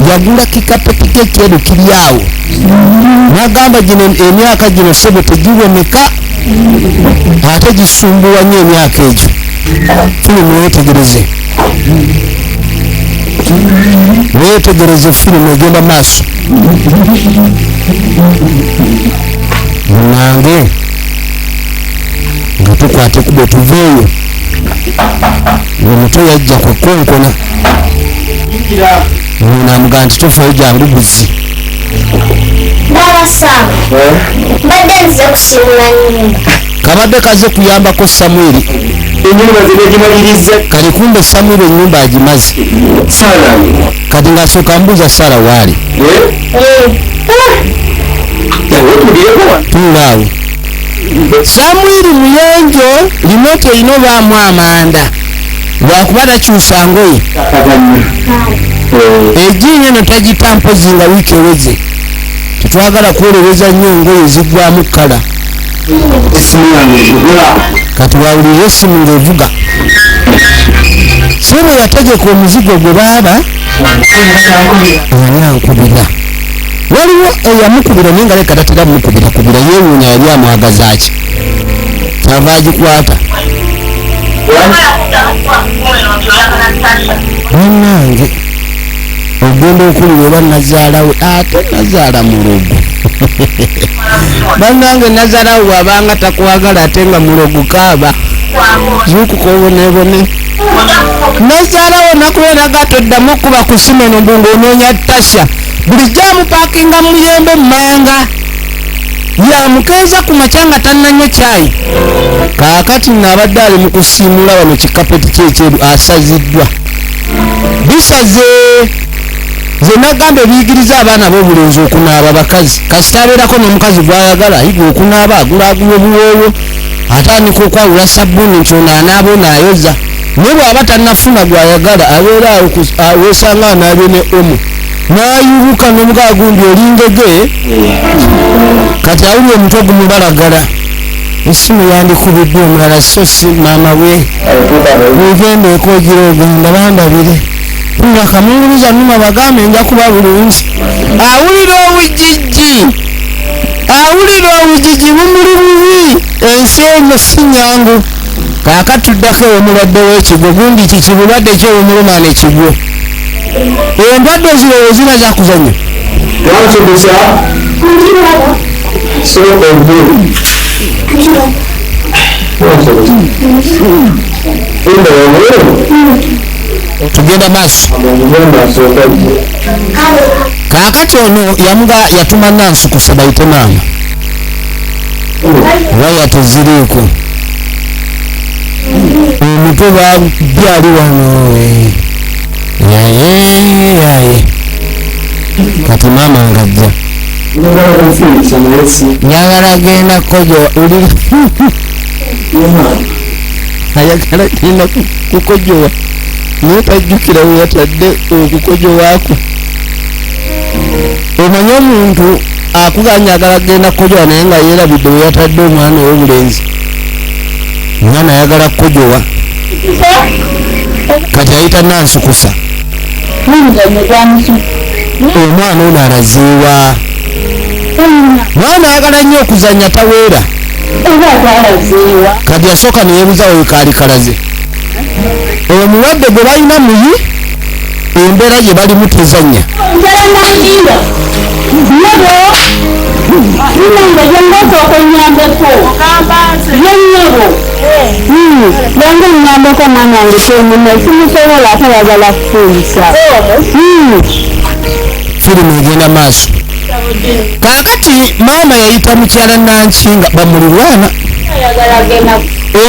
Yagula kikapeti ke ekyeru kiri awo, n'agamba gino emyaka gino ssebo tegiwoneka, ate gisumbuwa nnyo emyaka egyo. Firimu weetegereze, weetegereze, firimu egenda maaso. Munange, nga tukwata ekkubo tuveeyo, omuto yajja kwekonkona namugamba nti tofayo, jangu buzi. Baba Sam, mbadde nze kusiibula nnyumba. Kabadde kaze kuyambako Samwiri. Ennyumba zinegimaliriza. Kati kumbe Samwiri ennyumba agimaze. Sara. Kati ng'asooka mbuuza Sara waali. Otulireko. Tuula awo. Samwiri muyonjo, limoti erina obaamu amanda, lwakuba takyusa ngoye. Ejiini eno tagita mpozi nga wiiki eweze. Tetwagala kweroweza nnyo, engoye ziggwamu kkala. Esimu yange evuga. Kati wawulira essimu ng'evuga. Sebo yategeka omuzigo gwe baaba ani ankubira. Waliwo eyamukubira naye nga leka tatera mukubira kubira, yeewuunya yali amwagaza ki, kyava agikwata. Bannange, ogenda okulira oba nazaalawe, ate nazaala mulogo. Bannange, nazaalawe bw'abanga takwagala ate nga mulogo, kaaba. Zuukuka obonebone. Nazaalawo nakubeera gatoddamu okuba ku ssimu eno mbu ng'onoonya Tasha. Bulijjo amupaakinga mu muyembe mmanga. Yamukeeza ku makya nga tannanywa caayi. Kaakati nno abadde ali mu kusiimuula wano kikapeti kye ekyeru asaziddwa. Bisaze nze nagamba ebiyigiriza abaana ab'obulenzi okunaaba bakazi. Kasita abeerako n'omukazi gw'ayagala ayiga okunaaba agulaagula obuwoowo atandika okwawula sabbuuni nti ono anaaba ono ayoza. Naye bw'aba tannafuna gw'ayagala abeera awo weesanga anaabye ne omo n'ayubuka n'omugaa gundi olingege kati awulira omutwe gumubalagala. Essimu yandikubiddwa omulala so si maama we. Wikendi ekogira ogenda bandabire. Nga kamunguluza nnuma bagambe nja kuba bulungi. Awulira obujijji. Awulira obujiji bumuli bubi. Ensi eno si nyangu. Kaakati tuddako ew'omulwadde w'ekigwo gundi kiki bulwadde ki obumuluma n'ekigwo. Endwadde ozirowooza zira za kuzannya. Tugenda maaso. Kaakati ono yamuga yatuma Nansi kusaba ayite maama. Waya teziriiko. Omutwe babyali wano. Yaye yaye. Kati maama ng'ajja. Njagala genda kukojowa ulira. Ayagala genda kukojowa. Naye tajjukira we yatadde okukojowaako. Omanyi omuntu akuganya agala genda kukojowa naye nga yeerabidde we yatadde omwana ow'obulenzi. Omwana ayagala kukojowa. Kati ayita Nansi kusa. Omwana ono alazeewa. Mwana ayagala nnyo okuzannya taweera. Kati yasooka ne yeebuuza we kaali kalaze. Omulwadde gwe balina muyi embeera gye balimu tezannya. Firimu egenda maaso. Kaakati maama yayita mukyala Nankinga bamulirwana.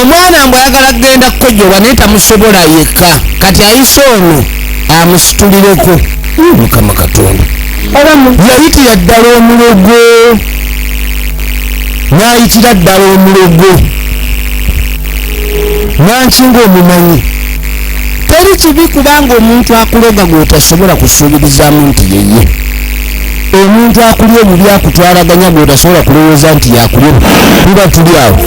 Omwana mbu ayagala kugenda kukojowa naye tamusobola yekka. Kati ayise ono amusitulireko. Mukama Katonda. Yayitira ddala omulogo. N'ayitira ddala omulogo. Nankinga omumanyi. Teri kibi kubanga omuntu akuloga gw'otasobola kusuubirizaamu nti yeye. Omuntu akulya obubi akutwalaganya gw'otasobola kulowooza nti yakulya tuba tuli awo.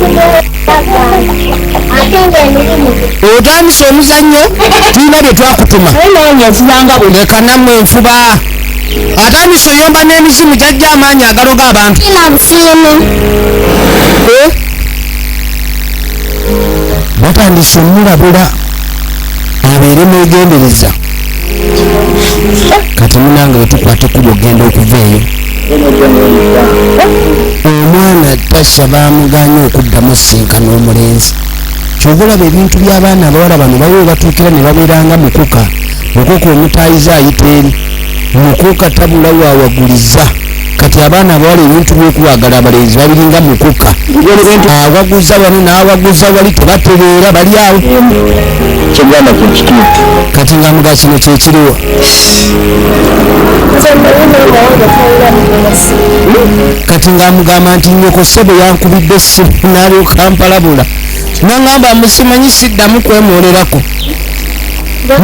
Otandise omuzannyo tulina bye twakutuma. Leka nammwe enfuba. Atandise oyomba n'emizimu gyajja amaanyi agaloga abantu. Batandise omulabula abeere mwegendereza. Kati munange bwe tukwata ekkubo ogenda okuva eyo. Omwana Tasha baamuganye okuddamu osinkana omulenzi. Ky'ova olaba ebintu by'abaana abawala bano baliwo batuukira ne babeeranga mukuka. Mukuka omutaayiza ayita eri. Mukuka tabula waawaguliza. Kati abaana abawala ebintu by'okuwagala abalenzi babiringa mukuka. Awaguza wano n'awaguza wali tebatereera bali awo. Kati nga muga kino kye kiriwo. Kati nga mugamba nti nnyoko ssebo yankubidde essimu n'alyoka mpalabula. N'aŋŋamba musimanyi siddamu kwemwolerako.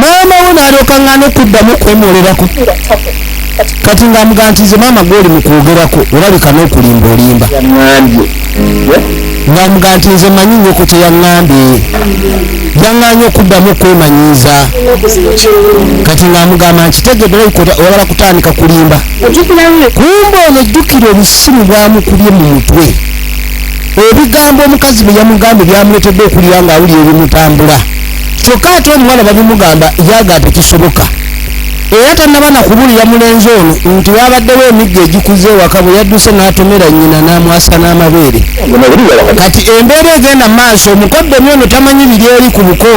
Maama wo n'alyoka ŋŋaana okuddamu kwemwolerako. Kati nga mugamba nti nze maama gw'oli mu kwogerako olabika n'okulimba olimba. Nga mugamba nti nze mmanyi nnyoko kye yaŋŋambye. Yaŋŋaanye okuddamu okwemanyiiza. Kati nga mugamba nkitegedde oyagala kutandika kulimba. Kumbe ono jjukira obusimu bwamukubye mu mutwe. Ebigambo omukazi bye yamugambye byamuleetedde okulira ng'awulira ebimutambula. Kyokka ate omuwala babimugamba yaga tekisoboka. Era tannaba na kubulira mulenzi ono nti wabaddewo emiggo egikuze ewaka, bwe yadduse n'atomera nnyina n'amwasa n'amabeere. Kati embeera egenda mu maaso, omukoddomi ono tamanyi biri eri ku buko.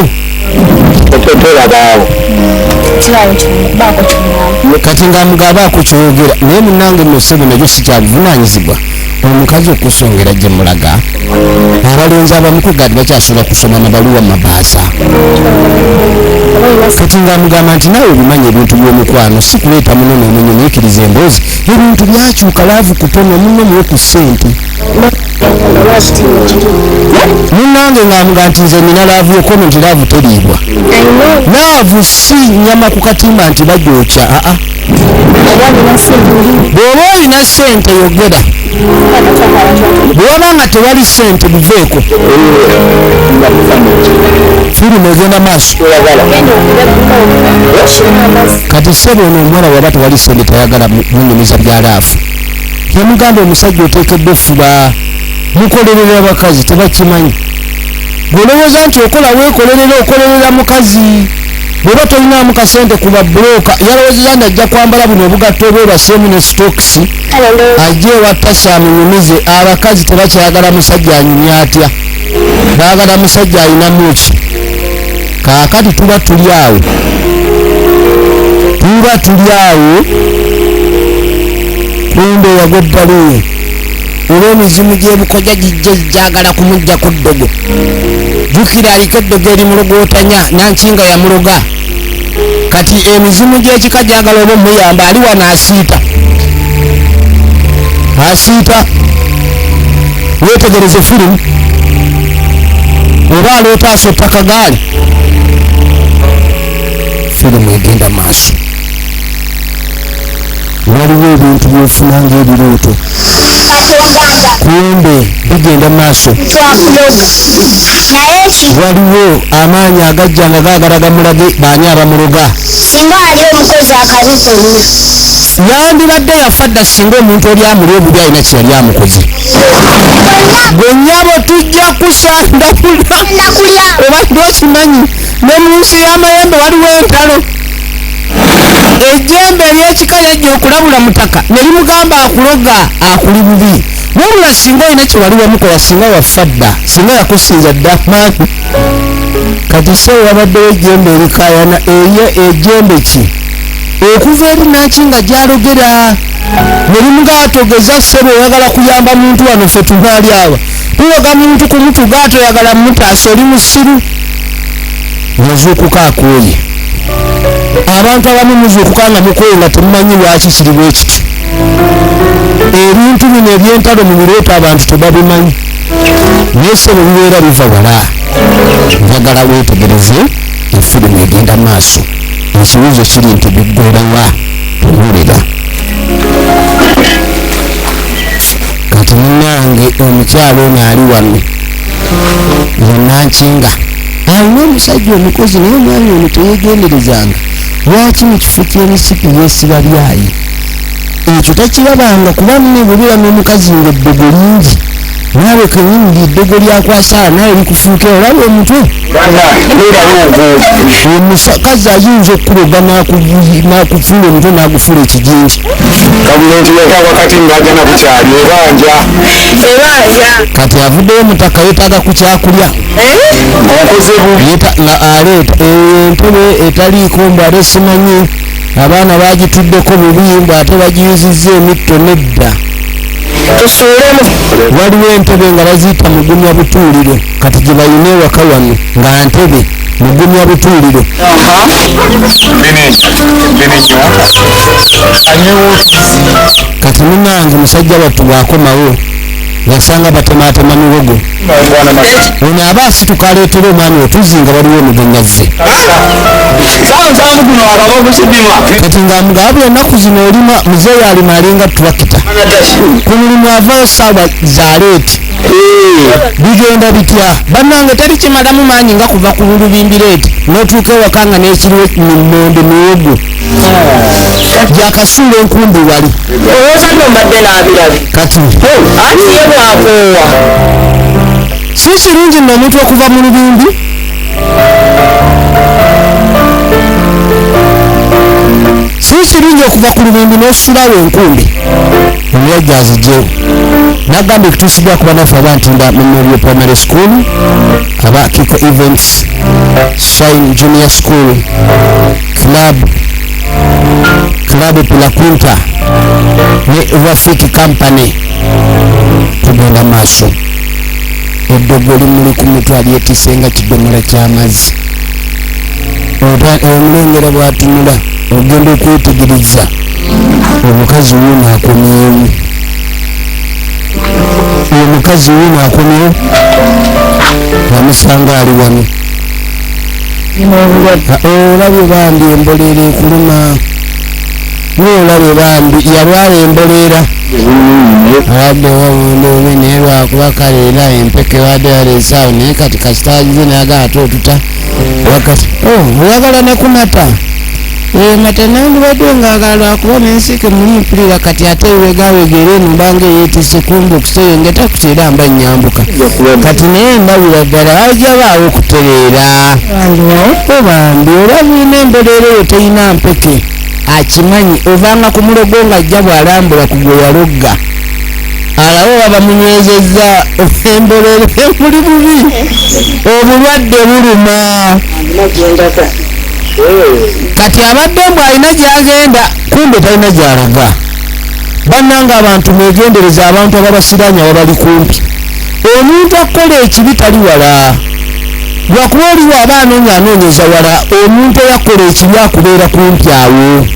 Kati ng'amugabaako kyogera naye munnange nno ssebo, nakyo si kyabuvunaanyizibwa omukazi okusongera gye mulaga. Abalenzi abamu kugati bakyasobola kusoma mabaluwa mabaasa. Kati ng'amugamba nti naawe obimanyi ebintu by'omukwano si kuleeta muno n'omunyumiikiriza emboozi, ebintu byakyuka, love kutono, munno muwe ku ssente. Munnange ng'amugamba nti nze nina love yokono, nti love teriibwa, love si nyama ku katimba nti bagyokya. Aa, bw'oba olina ssente yogera, bw'oba nga tewali ssente buveeko. Firimu egenda maaso. Kati ssebo, ono omuwala waba tewali ssente tayagala munyumiza bya love. Yamugamba omusajja oteekeddwa effuba mukolerera, abakazi tebakimanyi. Bw'olowooza nti okola weekolerera, okolerera mukazi. Bw'oba tolinaamu kasente ku babuloka, yalowoozeza nti ajja kwambala buno obugatto obwebaseemu ne sitokisi, ajje ewa Tasa amunyumize. Abakazi tebakyayagala musajja anyumya atya, baagala musajja alinamu ki. Kaakati tuba tuli awo, tuba tuli awo, kumbe yagwa eddalu olw'emizimu gy'ebukojja gijja gyagala kumuggyako ddogo. Jjukira aliko eddogo erimulogootanya, Nankinga yamuloga. Kati emizimu gy'ekika gyagala oba omuyamba. Ali wano asiita, asiita. Weetegereze firimu, oba aloota asotta kagaali. Firimu egenda maaso. Waliwo ebintu byofuna ngaebirooto, kumbe bigenda maaso. Twakuloga naye ki? Waliwo amaanyi agajja nga gaagala gamulage baani abamuloga. Singa ali omukozi akabi konna. Yandibadde yafa dda singa omuntu oli amuli obubi alina kyeyali amukoze. Gwe nnyabo, tujja kusandabula. Nakulya. Obadde okimanyi ne mu nsi y'amayembe waliwo entalo? Ejjembe eryekika yajja okulabula mutaka ne limugamba akuloga, akuli bubi, wabula singa olina kye wali wamukola, singa wafa dda, singa yakusinza dda maanyi. Kati se wabaddewo ejjembe erikayana eryo ejjembe ki okuva eri naki nga gyalogera ne limugamba togeza ssebo, oyagala kuyamba muntu wano, ffe tubaali awa tuloga muntu kumutuga, toyagala mutaasa, oli musiru. Yazuukuka akooye. Abantu abamu muzuukuka nga mukooye nga temumanyi lwaki kiri bwe kiti. Ebintu bino ebyentalo mu birooto abantu tebabimanyi, naye ssebo bibeera biva wala. Njagala weetegereze efirimu egenda maaso. Ekibuuzo kiri nti biggwerawa? Tuwulira. Kati munange omukyalo ono ali wano yenankinga alina omusajja omukozi, naye omwami ono teyegenderezanga. Lwaki mu kifo ky'emisipi yeesiba byayi? Ekyo takirabanga, kuba nne bwebeera n'omukazi nga eddogo lingi, naawe kenyini lyeddogo lyakwasa naawe likufuukira olaba omutwe. Omukazi ayinza okukuloga n'akufuula omutwe n'agufuula ekijinji. Gavumenti yeka wakati ng'agenda kukyali ebanja. Ebanja. Kati avuddeyo mutaka, yeetaaga ku kyakulya. Okoze bubi. Nga aleeta entebe etaliiko mbu ate simanyi abaana bagituddeko bubi, mbu ate bagiyuzizza emitto. Nedda. Tusuulemu. Waliwo entebe nga baziyita mugumya butuuliro, kati gye bayina ewaka wano nga ntebe mugumya butuuliro. Bene bene nnyo anyewo. Kati munange musajja wattu bw'akomawo yasanga batematema miwogo. Ono aba asituka aleetera omwami otuzzi nga waliwo omugenyi azze. Sawa 7 guno akaba kusidima. Kati ng'amugamba buli ennaku zino olima, muzeeyi alima alinga tulakita ku mulimu, avaayo saawa za late. Bigenda bitya bannange? Teri kimalamu maanyi nga kuva ku lubimbi late n'otuuka ewaka nga n'ekiriwo mummonde miwogo gyakasuula enkumbi wali. Olowooza nno mbadde n'abirabi. Kati Anti ye bwakoowa. Si kirungi nno omuntu okuva mu lubimbi. Okuva ku lubimbi n'osulawo enkumbi, omuyajja azigyewo nagamba ekituusiddwa kuba naffe aba Ntinda Memorial Primary School, aba Kiko Events, Shine Junior School, Club Pilakunta ne Rafiki Company. Tugenda maaso. Eddogo limuli ku mutwe, alyetise nga kidomola ky'amazzi. Omulengera bw'atunula, ogenda okwetegereza omukazi wuuno akomyewo, omukazi wuuno akomyewo, amusanga ali wano. Olabye bambi emboleera ekuluma, olabye bambi yalwala emboleera, abadde wawundobe, naye lwakuba kale era empeke wadde yaleesaawo, naye kati kasita agize nayagala ate otuta wakati oyagala nekumata mata, nandibadde ngaagala lwakuba nensiike mumupulira. Kati ate wegawega era eno mbanga eyeetisse kumba okuserengeta kuteera mba nnyambuka kati, naye ndabira ddala wajja baawo okutereera. Bambi olabirina emboleera eyo terina mpeke, akimanyi ovanga ku mulogo ng'ajja bw'alambula ku gwe yalogga, alabe oba bamunywezezza. Emboleera emuli bubi, obulwadde buluma. Kati abadde mbw alina gy'agenda, kumbe talina gy'alaga. Bannanga abantu mwegendereza abantu ababasiranya babali kumpi. Omuntu akukola ekibi tali wala, lwakuba oliwo aba anoonya anoonyeza wala. Omuntu eyakola ekibi akubeera kumpi awo.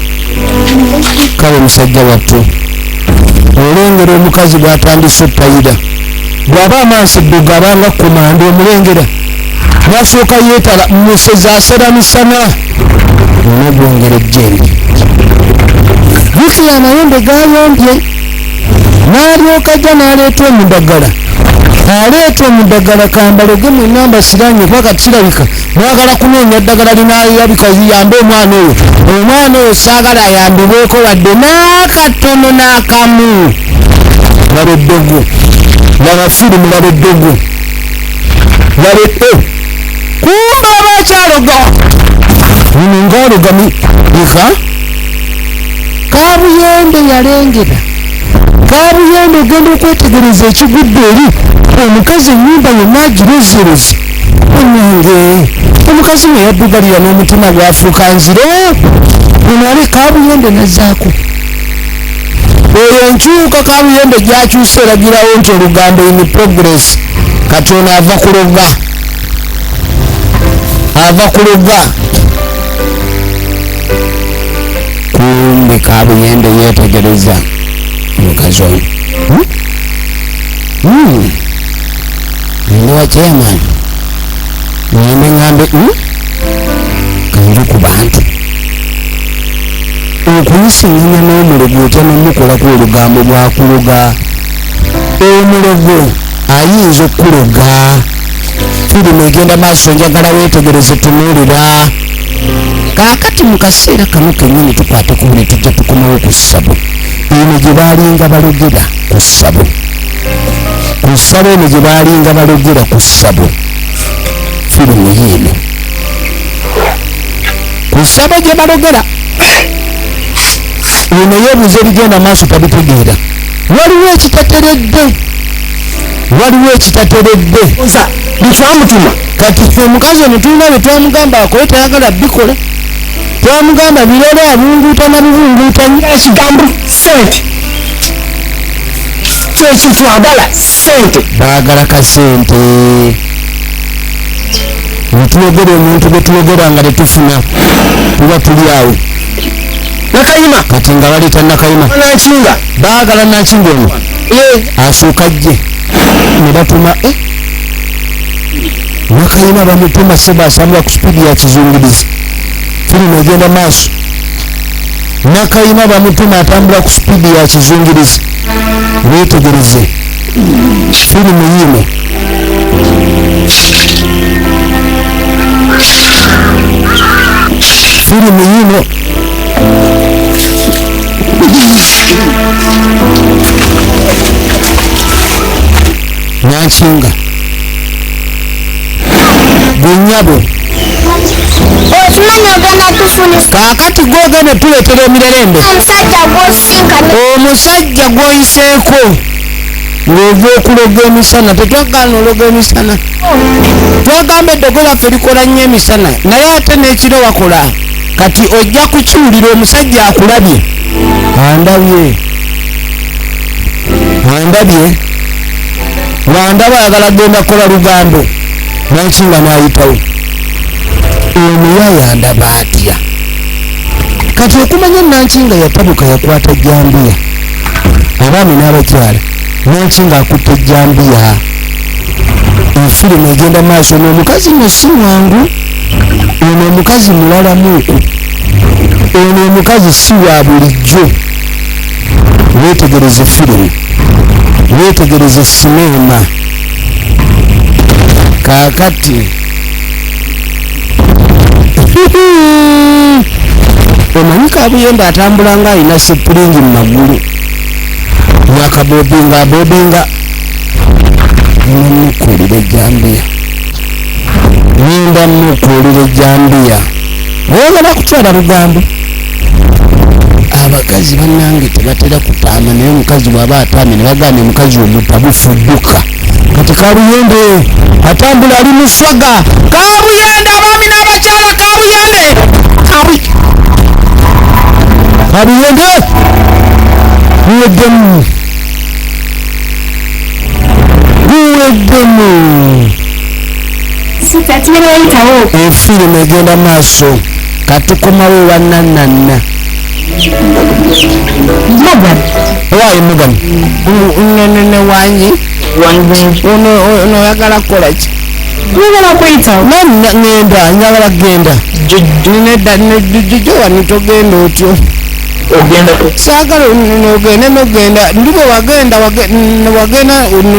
Kale musajja wattu olengera omukazi bw'atandise ottayira, bw'aba amaaso eddogo abanga komando, omulengera nasooka yeetala musezi asera misana onogwongera ejjembe, jjukira amayembe gayombye, n'alyoka ajja n'aleeta omudagala, aleeta omudagala. Kambaloge mwenna mbasiranye, kuba kati kirabika mwagala kunoonya ddagala linayabika liyambe omwana oyo. Omwana oyo saagala ayambibweko wadde n'akatono n'akamu. Laba eddogo, laba firimu, laba eddogo, laba kumba abakyaloga ono ngaaloga eka Kabuyende yalengera Kabuyende. Ogenda okwetegereza ekigudde eri omukazi, ennyumba yonna agirozeroze. Onange omukazi we yaddugalira n'omutima gwafuuka nzire. Ono ale Kabuyende nazaako eyo enkyuka. Kabuyende gyakyusa eragirawo nti olugambo in progress. Kati ono ava kuloga, ava kuloga, kumbe Kabuyende yetegereza omukazi ono. Ndi wa chairman, ngende ngambe kanju ku bantu okuyisiŋŋanya n'omulogo otya nomukolako olugambo bwakuloga. Omulogo ayinza okukuloga. Firimu egenda maaso, njagala weetegereze, tunuulira. Kaakati mu kaseera kano kennyini tukwate ku buli tujja tukomawo ku ssabo eno gye baalinga balogera ku ssabo, ku ssabo eno gye baalinga balogera ku ssabo. Firimu yiino ku ssabo gye balogera. Ono yeebuuza ebigenda maaso, tabitegeera. Waliwo ekitateredde, waliwo ekitateredde. Bitwamutuma. Kati ffe omukazi ono tulina bye twamugamba akole, tayagala bikola. Twamugamba birole, abunguuta na bubunguutanyi. Ekigambo sente kyekitwagala, sente. Baagala kasente. Wetwogera omuntu gwe twogera nga tetufuna, tuba tuli awo. Nakayima. Kati nga baleeta Nakayima. Nankinga. Baagala Nankinga ono asooka ajje ne batuma Nakayima, bamutuma seba asambula ku sipiidi ya kizungirizi. Firimu egenda maaso. Nakayima bamutuma atambula ku sipiidi ya kizungirizi. Weetegereze firimu yiino. Firimu yiino. Nankinga gwenyabo. Okimanyi ogenda. Kaakati gwogenda otuleetera emirerembe. Omusajja gw'oyiseeko ng'ova okuloga emisana. Tetwagaana ologa emisana, twagamba eddogo laffe likola nnyo emisana, naye ate n'ekiro wakola. Kati ojja kukiwulira. Omusajja akulabye, andabye, andabye, wandaba, ayagala genda kukola lugambo. Nankinga n'ayitawo. Omuyaya andaba atya? Kati okumanya Nankinga yatabuka, yakwata jambiya. Abaami n'abakyala, Nankinga akutte jambiya. Efirimu egenda maaso. N'omukazi no si mwangu. Ono omukazi mulalamuuku. Ono omukazi si wa bulijjo. Weetegereze firimu, weetegereze sinema. Kaakati omanyi Kabuyembe atambula nga alina spring mu magulu, yakabobinga abobinga. Nemukuulira ejambiya, ngenda mukuulira ejambiya. Oyagala kutwala lugambo. Abakazi bannange tebatera kutaama, naye omukazi bw'aba ataamye ne bagamba omukazi omutabufu dduka. Kati Kabuyende atambula ali muswaga. Kabuyende, abaami n'abakyala, Kabuyende, Kabuyende guweddemu, guweddemu. Efirimu egenda maaso. Katukomawo wananana. Owaaye Mugamu nene wangi ono, oyagala kukola ki? Njagala kuyitawo. Ngenda, njagala kugenda. Nedda, Jowani, togenda otyo. Ogenda? Saagala ogende nogenda ndi bwe wagenda wagenda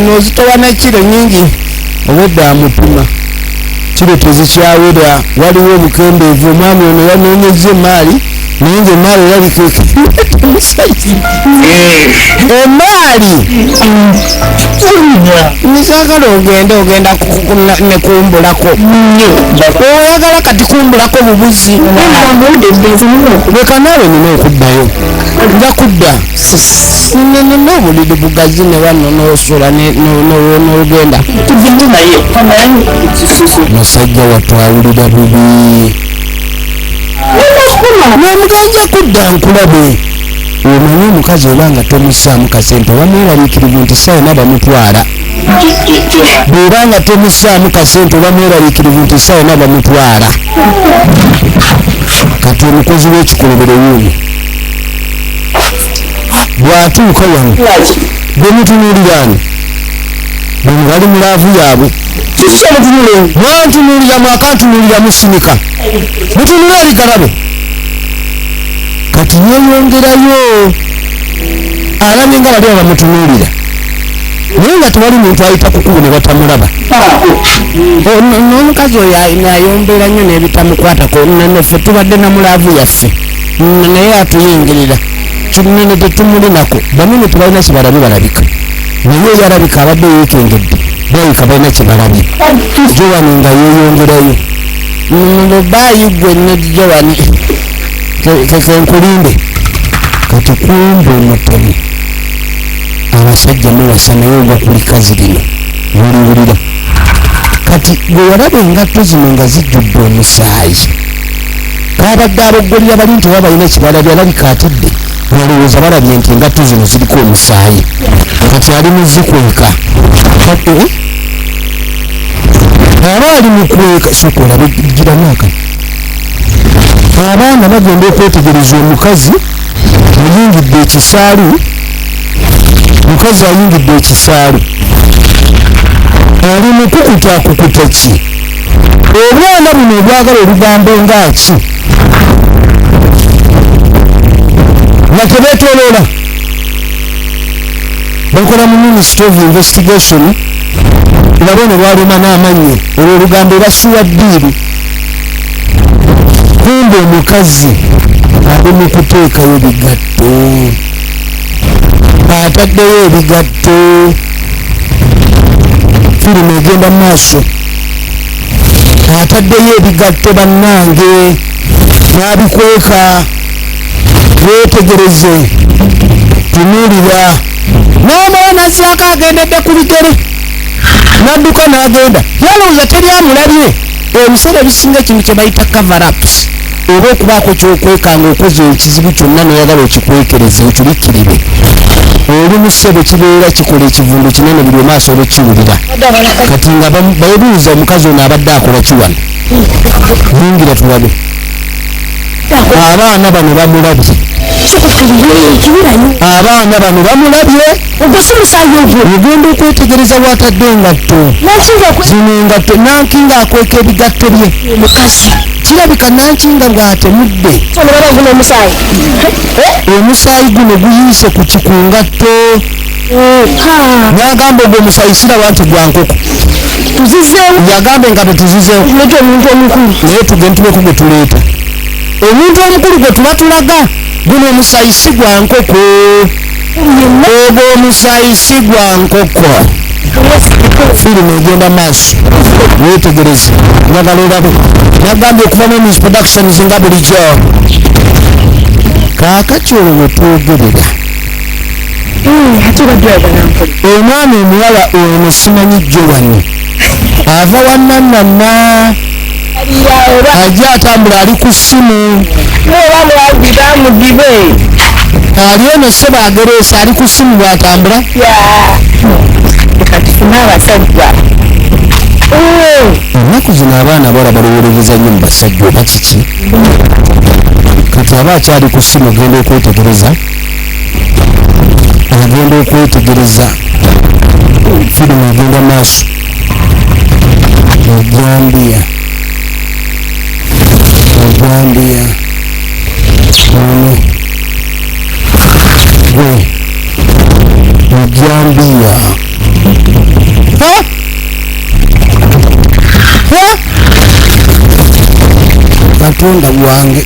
nozitowa nekiro nyingi. Obwedda amupima, kiro tezikyawera, waliwo obukendeevu. Omwami ono yanoonyezza emaali, naye nga emaali erabika emusaizi emaali. Nisaagala ogende, ogenda nekumbulako. Oyagala kati kumbulako bubuzi. Leka naawe, nina okuddayo, nja kudda. Nina obuliri bugazi ne wano nosula n'ogenda. Tugende naye omanyi. Musajja watwawulira bubi n'omuganja kudda nkulabe. Omanyi omukazi oba nga tomussaamu kasente bamweraliikirivu nti sayina bamutwala. Bw'oba nga tomussaamu kasente oba mweraliikirivu nti sayina bamutwala. Kati omukozi w'ekikolobero wuuno bw'atuuka wano, bwe mutunuulira ani bano bali mu love yaabwe. Mwantunuulira, mwakantunuulira, musinika mutunule eri galabe. Kati yeeyongerayo, alabye nga bali abamutunuulira, naye nga tewali muntu ayita kukubu ne batamulaba. N'omukazi oyo ayombera nnyo n'ebitamukwatako. Naffe tubadde na mu love yaffe, naye atuyingirira kinene, tetumulinako. Banene tebalina kyebalabye, balabika, naye oyo alabika abadde yeekengedde, balabika balina kyebalabye. Jowani nga yeeyongerayo. Baayi gwe ne Jowani kenkulinde. Kati kumbe omutemu. Abasajja muwasa, naye ogwa ku likazi lino muliwulira. Kati gwe walaba engatto zino nga zijjudde omusaayi, kabadde aboggolera bali nti oba balina kibalabye. Alabika atidde, balowooza balabye nti engatto zino ziriko omusaayi. Kati ali mu zikweka. Kati, aba ali mu kweka. Sooka olabe giramu aka. Abaana bagenda okwetegereza omukazi ayingidde ekisaalu. Omukazi ayingidde ekisaalu, ali mukukuta. Akukuta ki? Obwana buno obwagala olugambo ngaaki nga tebetoloola. Bakola mu Ministry of Investigation, laba ono lwaluma n'amannyo olwo olugambo basuwa ddiiru. Kumbe omukazi ali mu kuteekayo bigatto, ataddeyo ebigatto. Firimu egenda mu maaso. Ataddeyo ebigatto. Bannange, N'abikweka. Weetegereze, tunuulira n'omwoyo nazzaako, agendedde ku bigere n'adduka n'agenda, yalowooza teryamulabye. Ebiseera ebisinga ekintu kye bayita cover-ups oba okubaako kyokweka nga okoze ekizibu kyonna noyagala okikwekereza, okibikkirire, olumu ssebo kibeera kikola ekivundu kinene, buli omu asobola okukiwulira. Kati nga beebuuza omukazi ono abadde akola ki wano. Yingira tulabe. Abaana bano bamulabye, abaana bano bamulabye. Ogenda okwetegereza bwatadde engatto zino, engatto Nankinga akweka ebigatto bye. Kirabika Nankinga bw'atemudde, omusaayi guno guyiise ku kikungatto, n'agamba ogwo omusaayi siraba nti gwa nkoko. Yagamba engatto tuzizeewo, naye tugende tubeko gwe tuleeta, omuntu omukulu gwe tuba tulaga. Guno omusaayi si gwa nkoko, ogwo omusaayi si gwa nkoko. Firimu egenda maaso, wetegereze, njagala olabe. Nagambye okuva mu News Productions nga bulijjo. Kaakati olwo wetwogerera, omwana omuwala ono simanyi jjo wano ava wannanana, ajja atambula, ali ku ssimu, ali eno ssebo agereesa, ali ku ssimu bw'atambula. Tufune abasajja. Ennaku zino abaana bawala balowolereza nnyo mu basajja oba kiki. Kati aba akyali ku ssimu, agenda okwetegereza, agenda okwetegereza, firimu egenda maaso. Ejambiya, ejambiya ono gwe ejambiya. Ha? Ha? Katonda wange,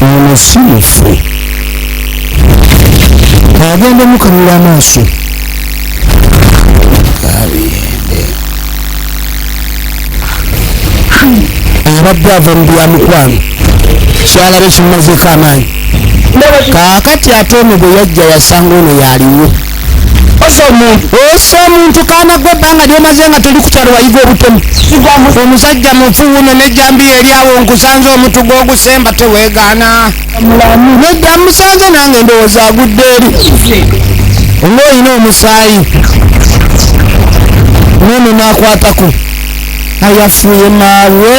ono si mufu, agenda omukanula amaaso kabiyende. Abadde ava mu bya mukwano, kyalabe kimumazeeko amaanyi. Kaakati ate ono bwe yajja yasanga ono yaliwo. Osa omuntu, kaana gwe, ebbanga lyomaze nga toli ku kyalo wayiga obutemu. Omusajja mufu wuno nejjambiya eri awo, nkusanze omutugo ogusemba teweegaana. Nedda, musanze nange ndowooza agudde eri ng'olina omusaayi nono n'akwatako ayafuye maawe.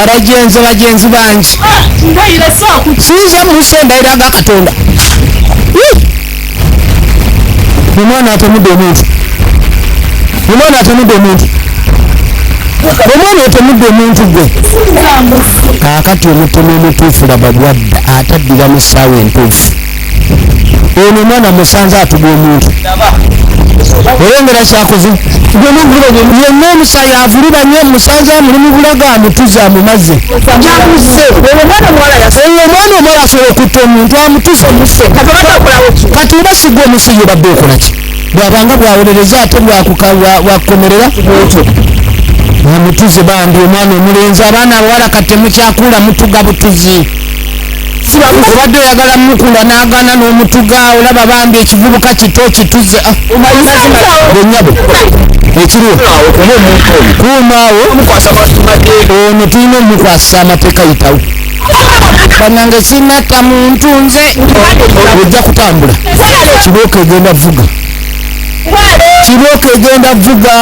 Abagenzi, bagenzi bangi, sinze musa endayira ga Katonda. Omwana atemudde omuntu, omwana atemudde omuntu, omwana otemudde omuntu gwe. Kaakati omutemu omutuufu laba bwadda, ataddira mu ssaawa entuufu. Ono omwana musanze atuga omuntu, olengera kyakoze yenna, omusaayi avulubanye. Musanze amuli mu bulago, amutuze, amumaze. Oyo omwana omuwala asobola okutta omuntu, amutuze. Kati oba sigwa omusiyo obadde okola ki? Bwabanga bwawolereza ate bwakukomerera, amutuze bambi omwana omulenzi. Abaana abawala kati temukyakula, mutuga butuzi. Obadde oyagala mukula n'agaana n'omutuga, olaba bambi ekivubuka kito kituze. Benyabo ekiriwo kuumaawo ono tulina omukwasisa amateeka yitawo. Banange, sinatta muntu nze. Ojja kutambula, kibooko egenda vuga, kibooko egenda vuga.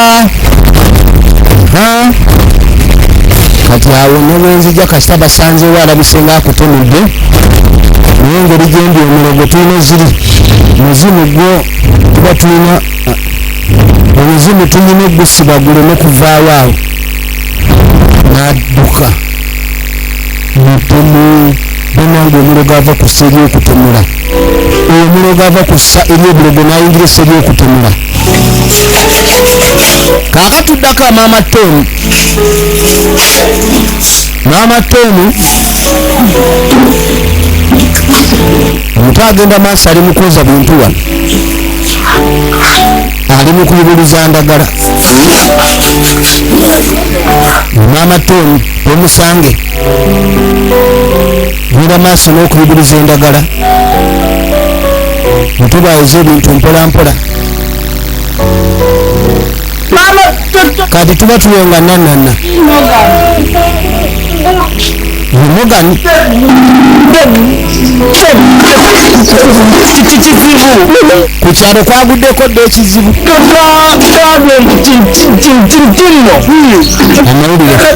Kati awo newenzija kasita basanzewo alabise nga akutemudde, naye engeri gyendi omulogo tulina ziri muzimu gwo tuba tulina omuzimu, tulina ogusiba guleme kuvaawo. Awo n'adduka mutemu. Banange, omulogo ava ku ssa eryokutemula, omulogo ava ku ssa eryobulogo n'ayingira essa eryokutemula. Kaakatuddako maama Tomu, maama Tomu omuto agenda maaso, ali mu kwoza bintu wano, ali mu kuyubuluza ndagala. Maama Tom omusange genda maaso n'okuyigiriza endagala mutubaayiza ebintu mpola mpola. Kati tuba tuwenga nanana Morgan ku kyalo kwaguddeko dda ekizibu amawulire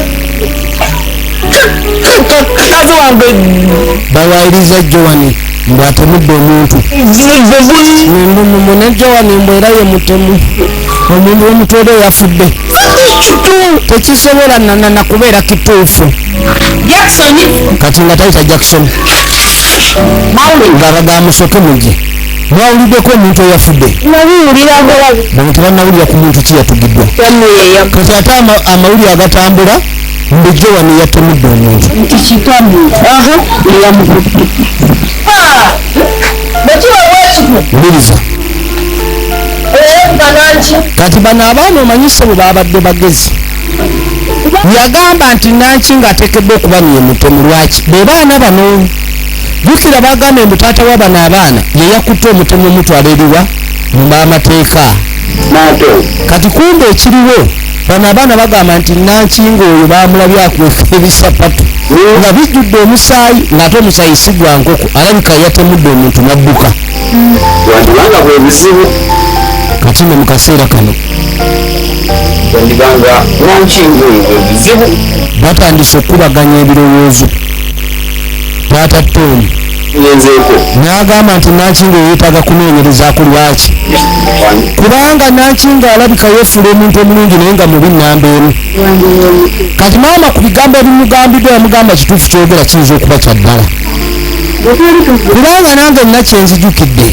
bawayiriza Joan mbu atemudde omuntu ne Joan mbu era ye mutemu omuntu omutwere yafudde tekisobola nanana kubeera kituufu. Kati nga tayita Jackson ng'abagamba musooke mujje mwawuliddeko omuntu eyafudde bano tebannawulira ku muntu ki yatugiddwa. Kati ate amawulire agatambula mbu Joan yatemudde omuntu. Wuliriza kati bano abaana omanyise bwe babadde bagezi. Yagamba nti Nanki ng'ateekeddwa okuba ye mutemu. Lwaki? Be baana bano jjukira bagambye mbu taata wa bano abaana ye yakutte omutemu omutwala eriwa mu b'amateeka. Kati kumbe ekiriwo bano abaana bagamba nti Nanki ng'oyo baamulabye akweka ebisapatu nga bijjudde omusaayi ng'ate omusaayi si gwa nkoko alabika yatemudde omuntu n'adduka. Wandibanga bwe buzibu. Kati nno mu kaseera kano wandibanga Nanki ng'oyo bwe buzibu. Batandise okukubaganya ebirowoozo. Taata Tom n'agamba nti Nanki ng'oyo yeetaaga kunoonyerezaako. Lwaki? Kubanga Nanki ng'alabika yeefuula omuntu omulungi naye nga mubi nnamba emu. Kati maama ku bigambo ebimugambiddwa yamugamba kituufu kyogera kiyinza okuba kya ddala. Kubanga nange nina kye nzijukidde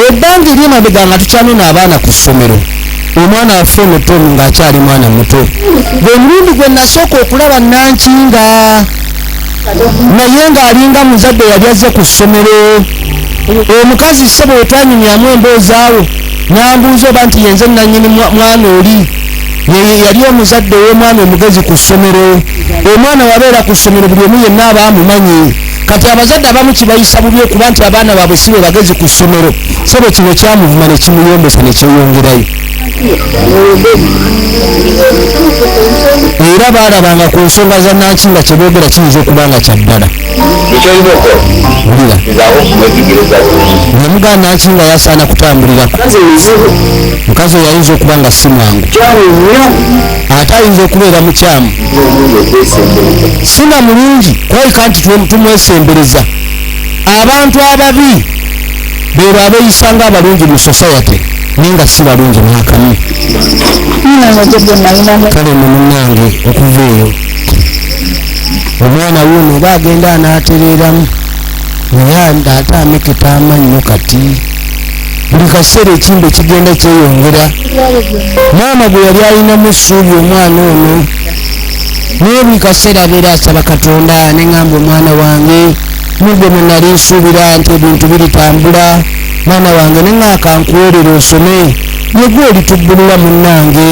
ebbanga ery'emabega nga tukyanona abaana ku ssomero omwana waffe ono Tom ng'akyali mwana muto gwe mulundi gwe nasooka okulaba Nanki nga naye ng'alinga muzadde yali azze ku ssomero. Omukazi ssebo we twanyumyamu emboozi awo n'ambuuza oba nti yenze nannyini mwana oli yali omuzadde ow'omwana omugezi ku ssomero. Omwana wabeera ku ssomero buli omu yenna aba amumanyi. Kati abazadde abamu kibayisa bubi okuba nti abaana baabwe si be bagezi ku ssomero. Ssebo kino kyamuvuma ne kimuyombesa ne kyeyongerayo. Era baalabanga ku nsonga za Nanki nga kye boogera kiyinza okuba nga kya ddala. Wulira yamugamba Nanki nga yasaana kutambulirako. Mukazi oyo ayinza okuba nga si mwangu ate ayinza okubeera mukyamu. Si na mulungi kwoleka nti tumwesembereza. Abantu ababi beebo abeeyisa ng'abalungi mu society naye nga si balungi mwakamu. Kale nno munnange okuva eyo omwana wuuno oba agenda anaatereeramu naye ate ameketa amannyo kati buli kaseera ekimbe kigenda kyeyongera. Maama gwe yali alinamu essuubi omwana ono naye buli kaseera abeera asaba Katonda ne ŋŋamba omwana wange mugwe mwe nali nsuubira nti ebintu biritambula mwana wange ne ŋŋaaka nkuweerera osome yegwe olitubbulula munnange.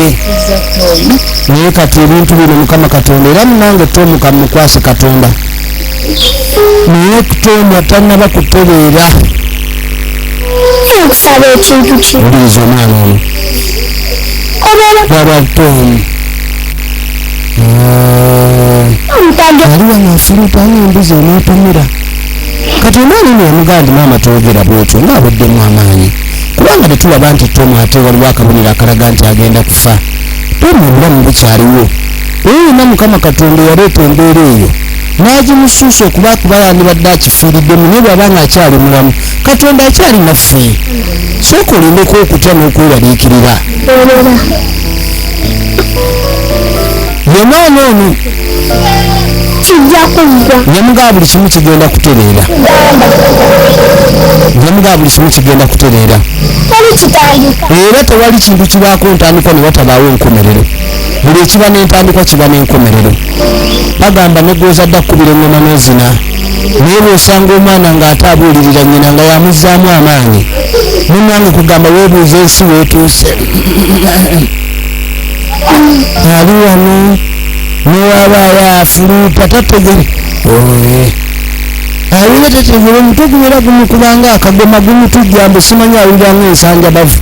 Naye kati ebintu bino Mukama Katonda era munnange Tom kamukwase Katonda. Naye Tom atannaba kutereera. Nkusaba ekintu ki? Wuliriza omwana ono. Baba Tom. Ali wano afuluta ng'embuzi eneetomera. Kati omwana ono yamugamba nti maama toyogera bw'otyo ng'aweddemu amaanyi. Kubanga tetulaba nti Tom ate waliwo akabonero akalaga nti agenda kufa. Tom obulamu bukyaliwo. Oyo yenna Mukama Katonda eyaleeta embeera eyo n'agimusuusa okuba kuba yandibadde akifiiriddemu naye bw'aba ng'akyali mulamu Katonda akyali naffe. Sooka olindeko okutya n'okweraliikirira. Ye maama ono kijja kuggwa. Yamugamba buli kimu kigenda kutereera. Yamugamba buli kimu kigenda kutereera. Era tewali kintu kibaako ntandikwa ne watabaawo enkomerero. Buli ekiba n'entandikwa kiba n'enkomerero. Bagamba ne gw'ozadde akkubira engoma n'ozina. Naye bw'osanga omwana ng'ate abuulirira nnyina nga yamuzzaamu amaanyi. Munnange kugamba weebuuza ensi weetuuse. Ali wano. Newabaayo afuluuta tategere, awulira tategere, omutwe gubeera gumukubanga akagoma, gumutujja mbu simanyi awulira ngaensanja bavu.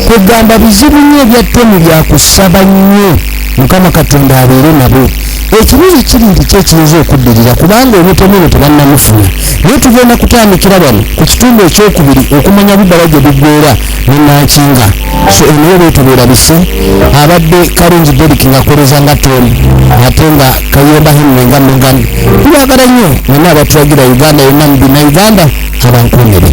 Kwegamba bizibu nnyo ebya Tomi, byakusaba nnyo Mukama Katonda abeere nabo. Ekibuuzo kiri nti ki ekiyinza okuddirira, kubanga omutemu ono tebannamufuna? Naye tugenda kutandikira wano ku kitundu ekyokubiri okumanya bibbala gye biggweera ne Nankinga. So enoyo bwetubeera bise abadde Kalungi Derik ng'akoleza nga Tom, ate nga Kayemba Henry nga Morgan. Tubagala nnyo mwena abatulagira Uganda yonna, mu bina Uganda abankuumire.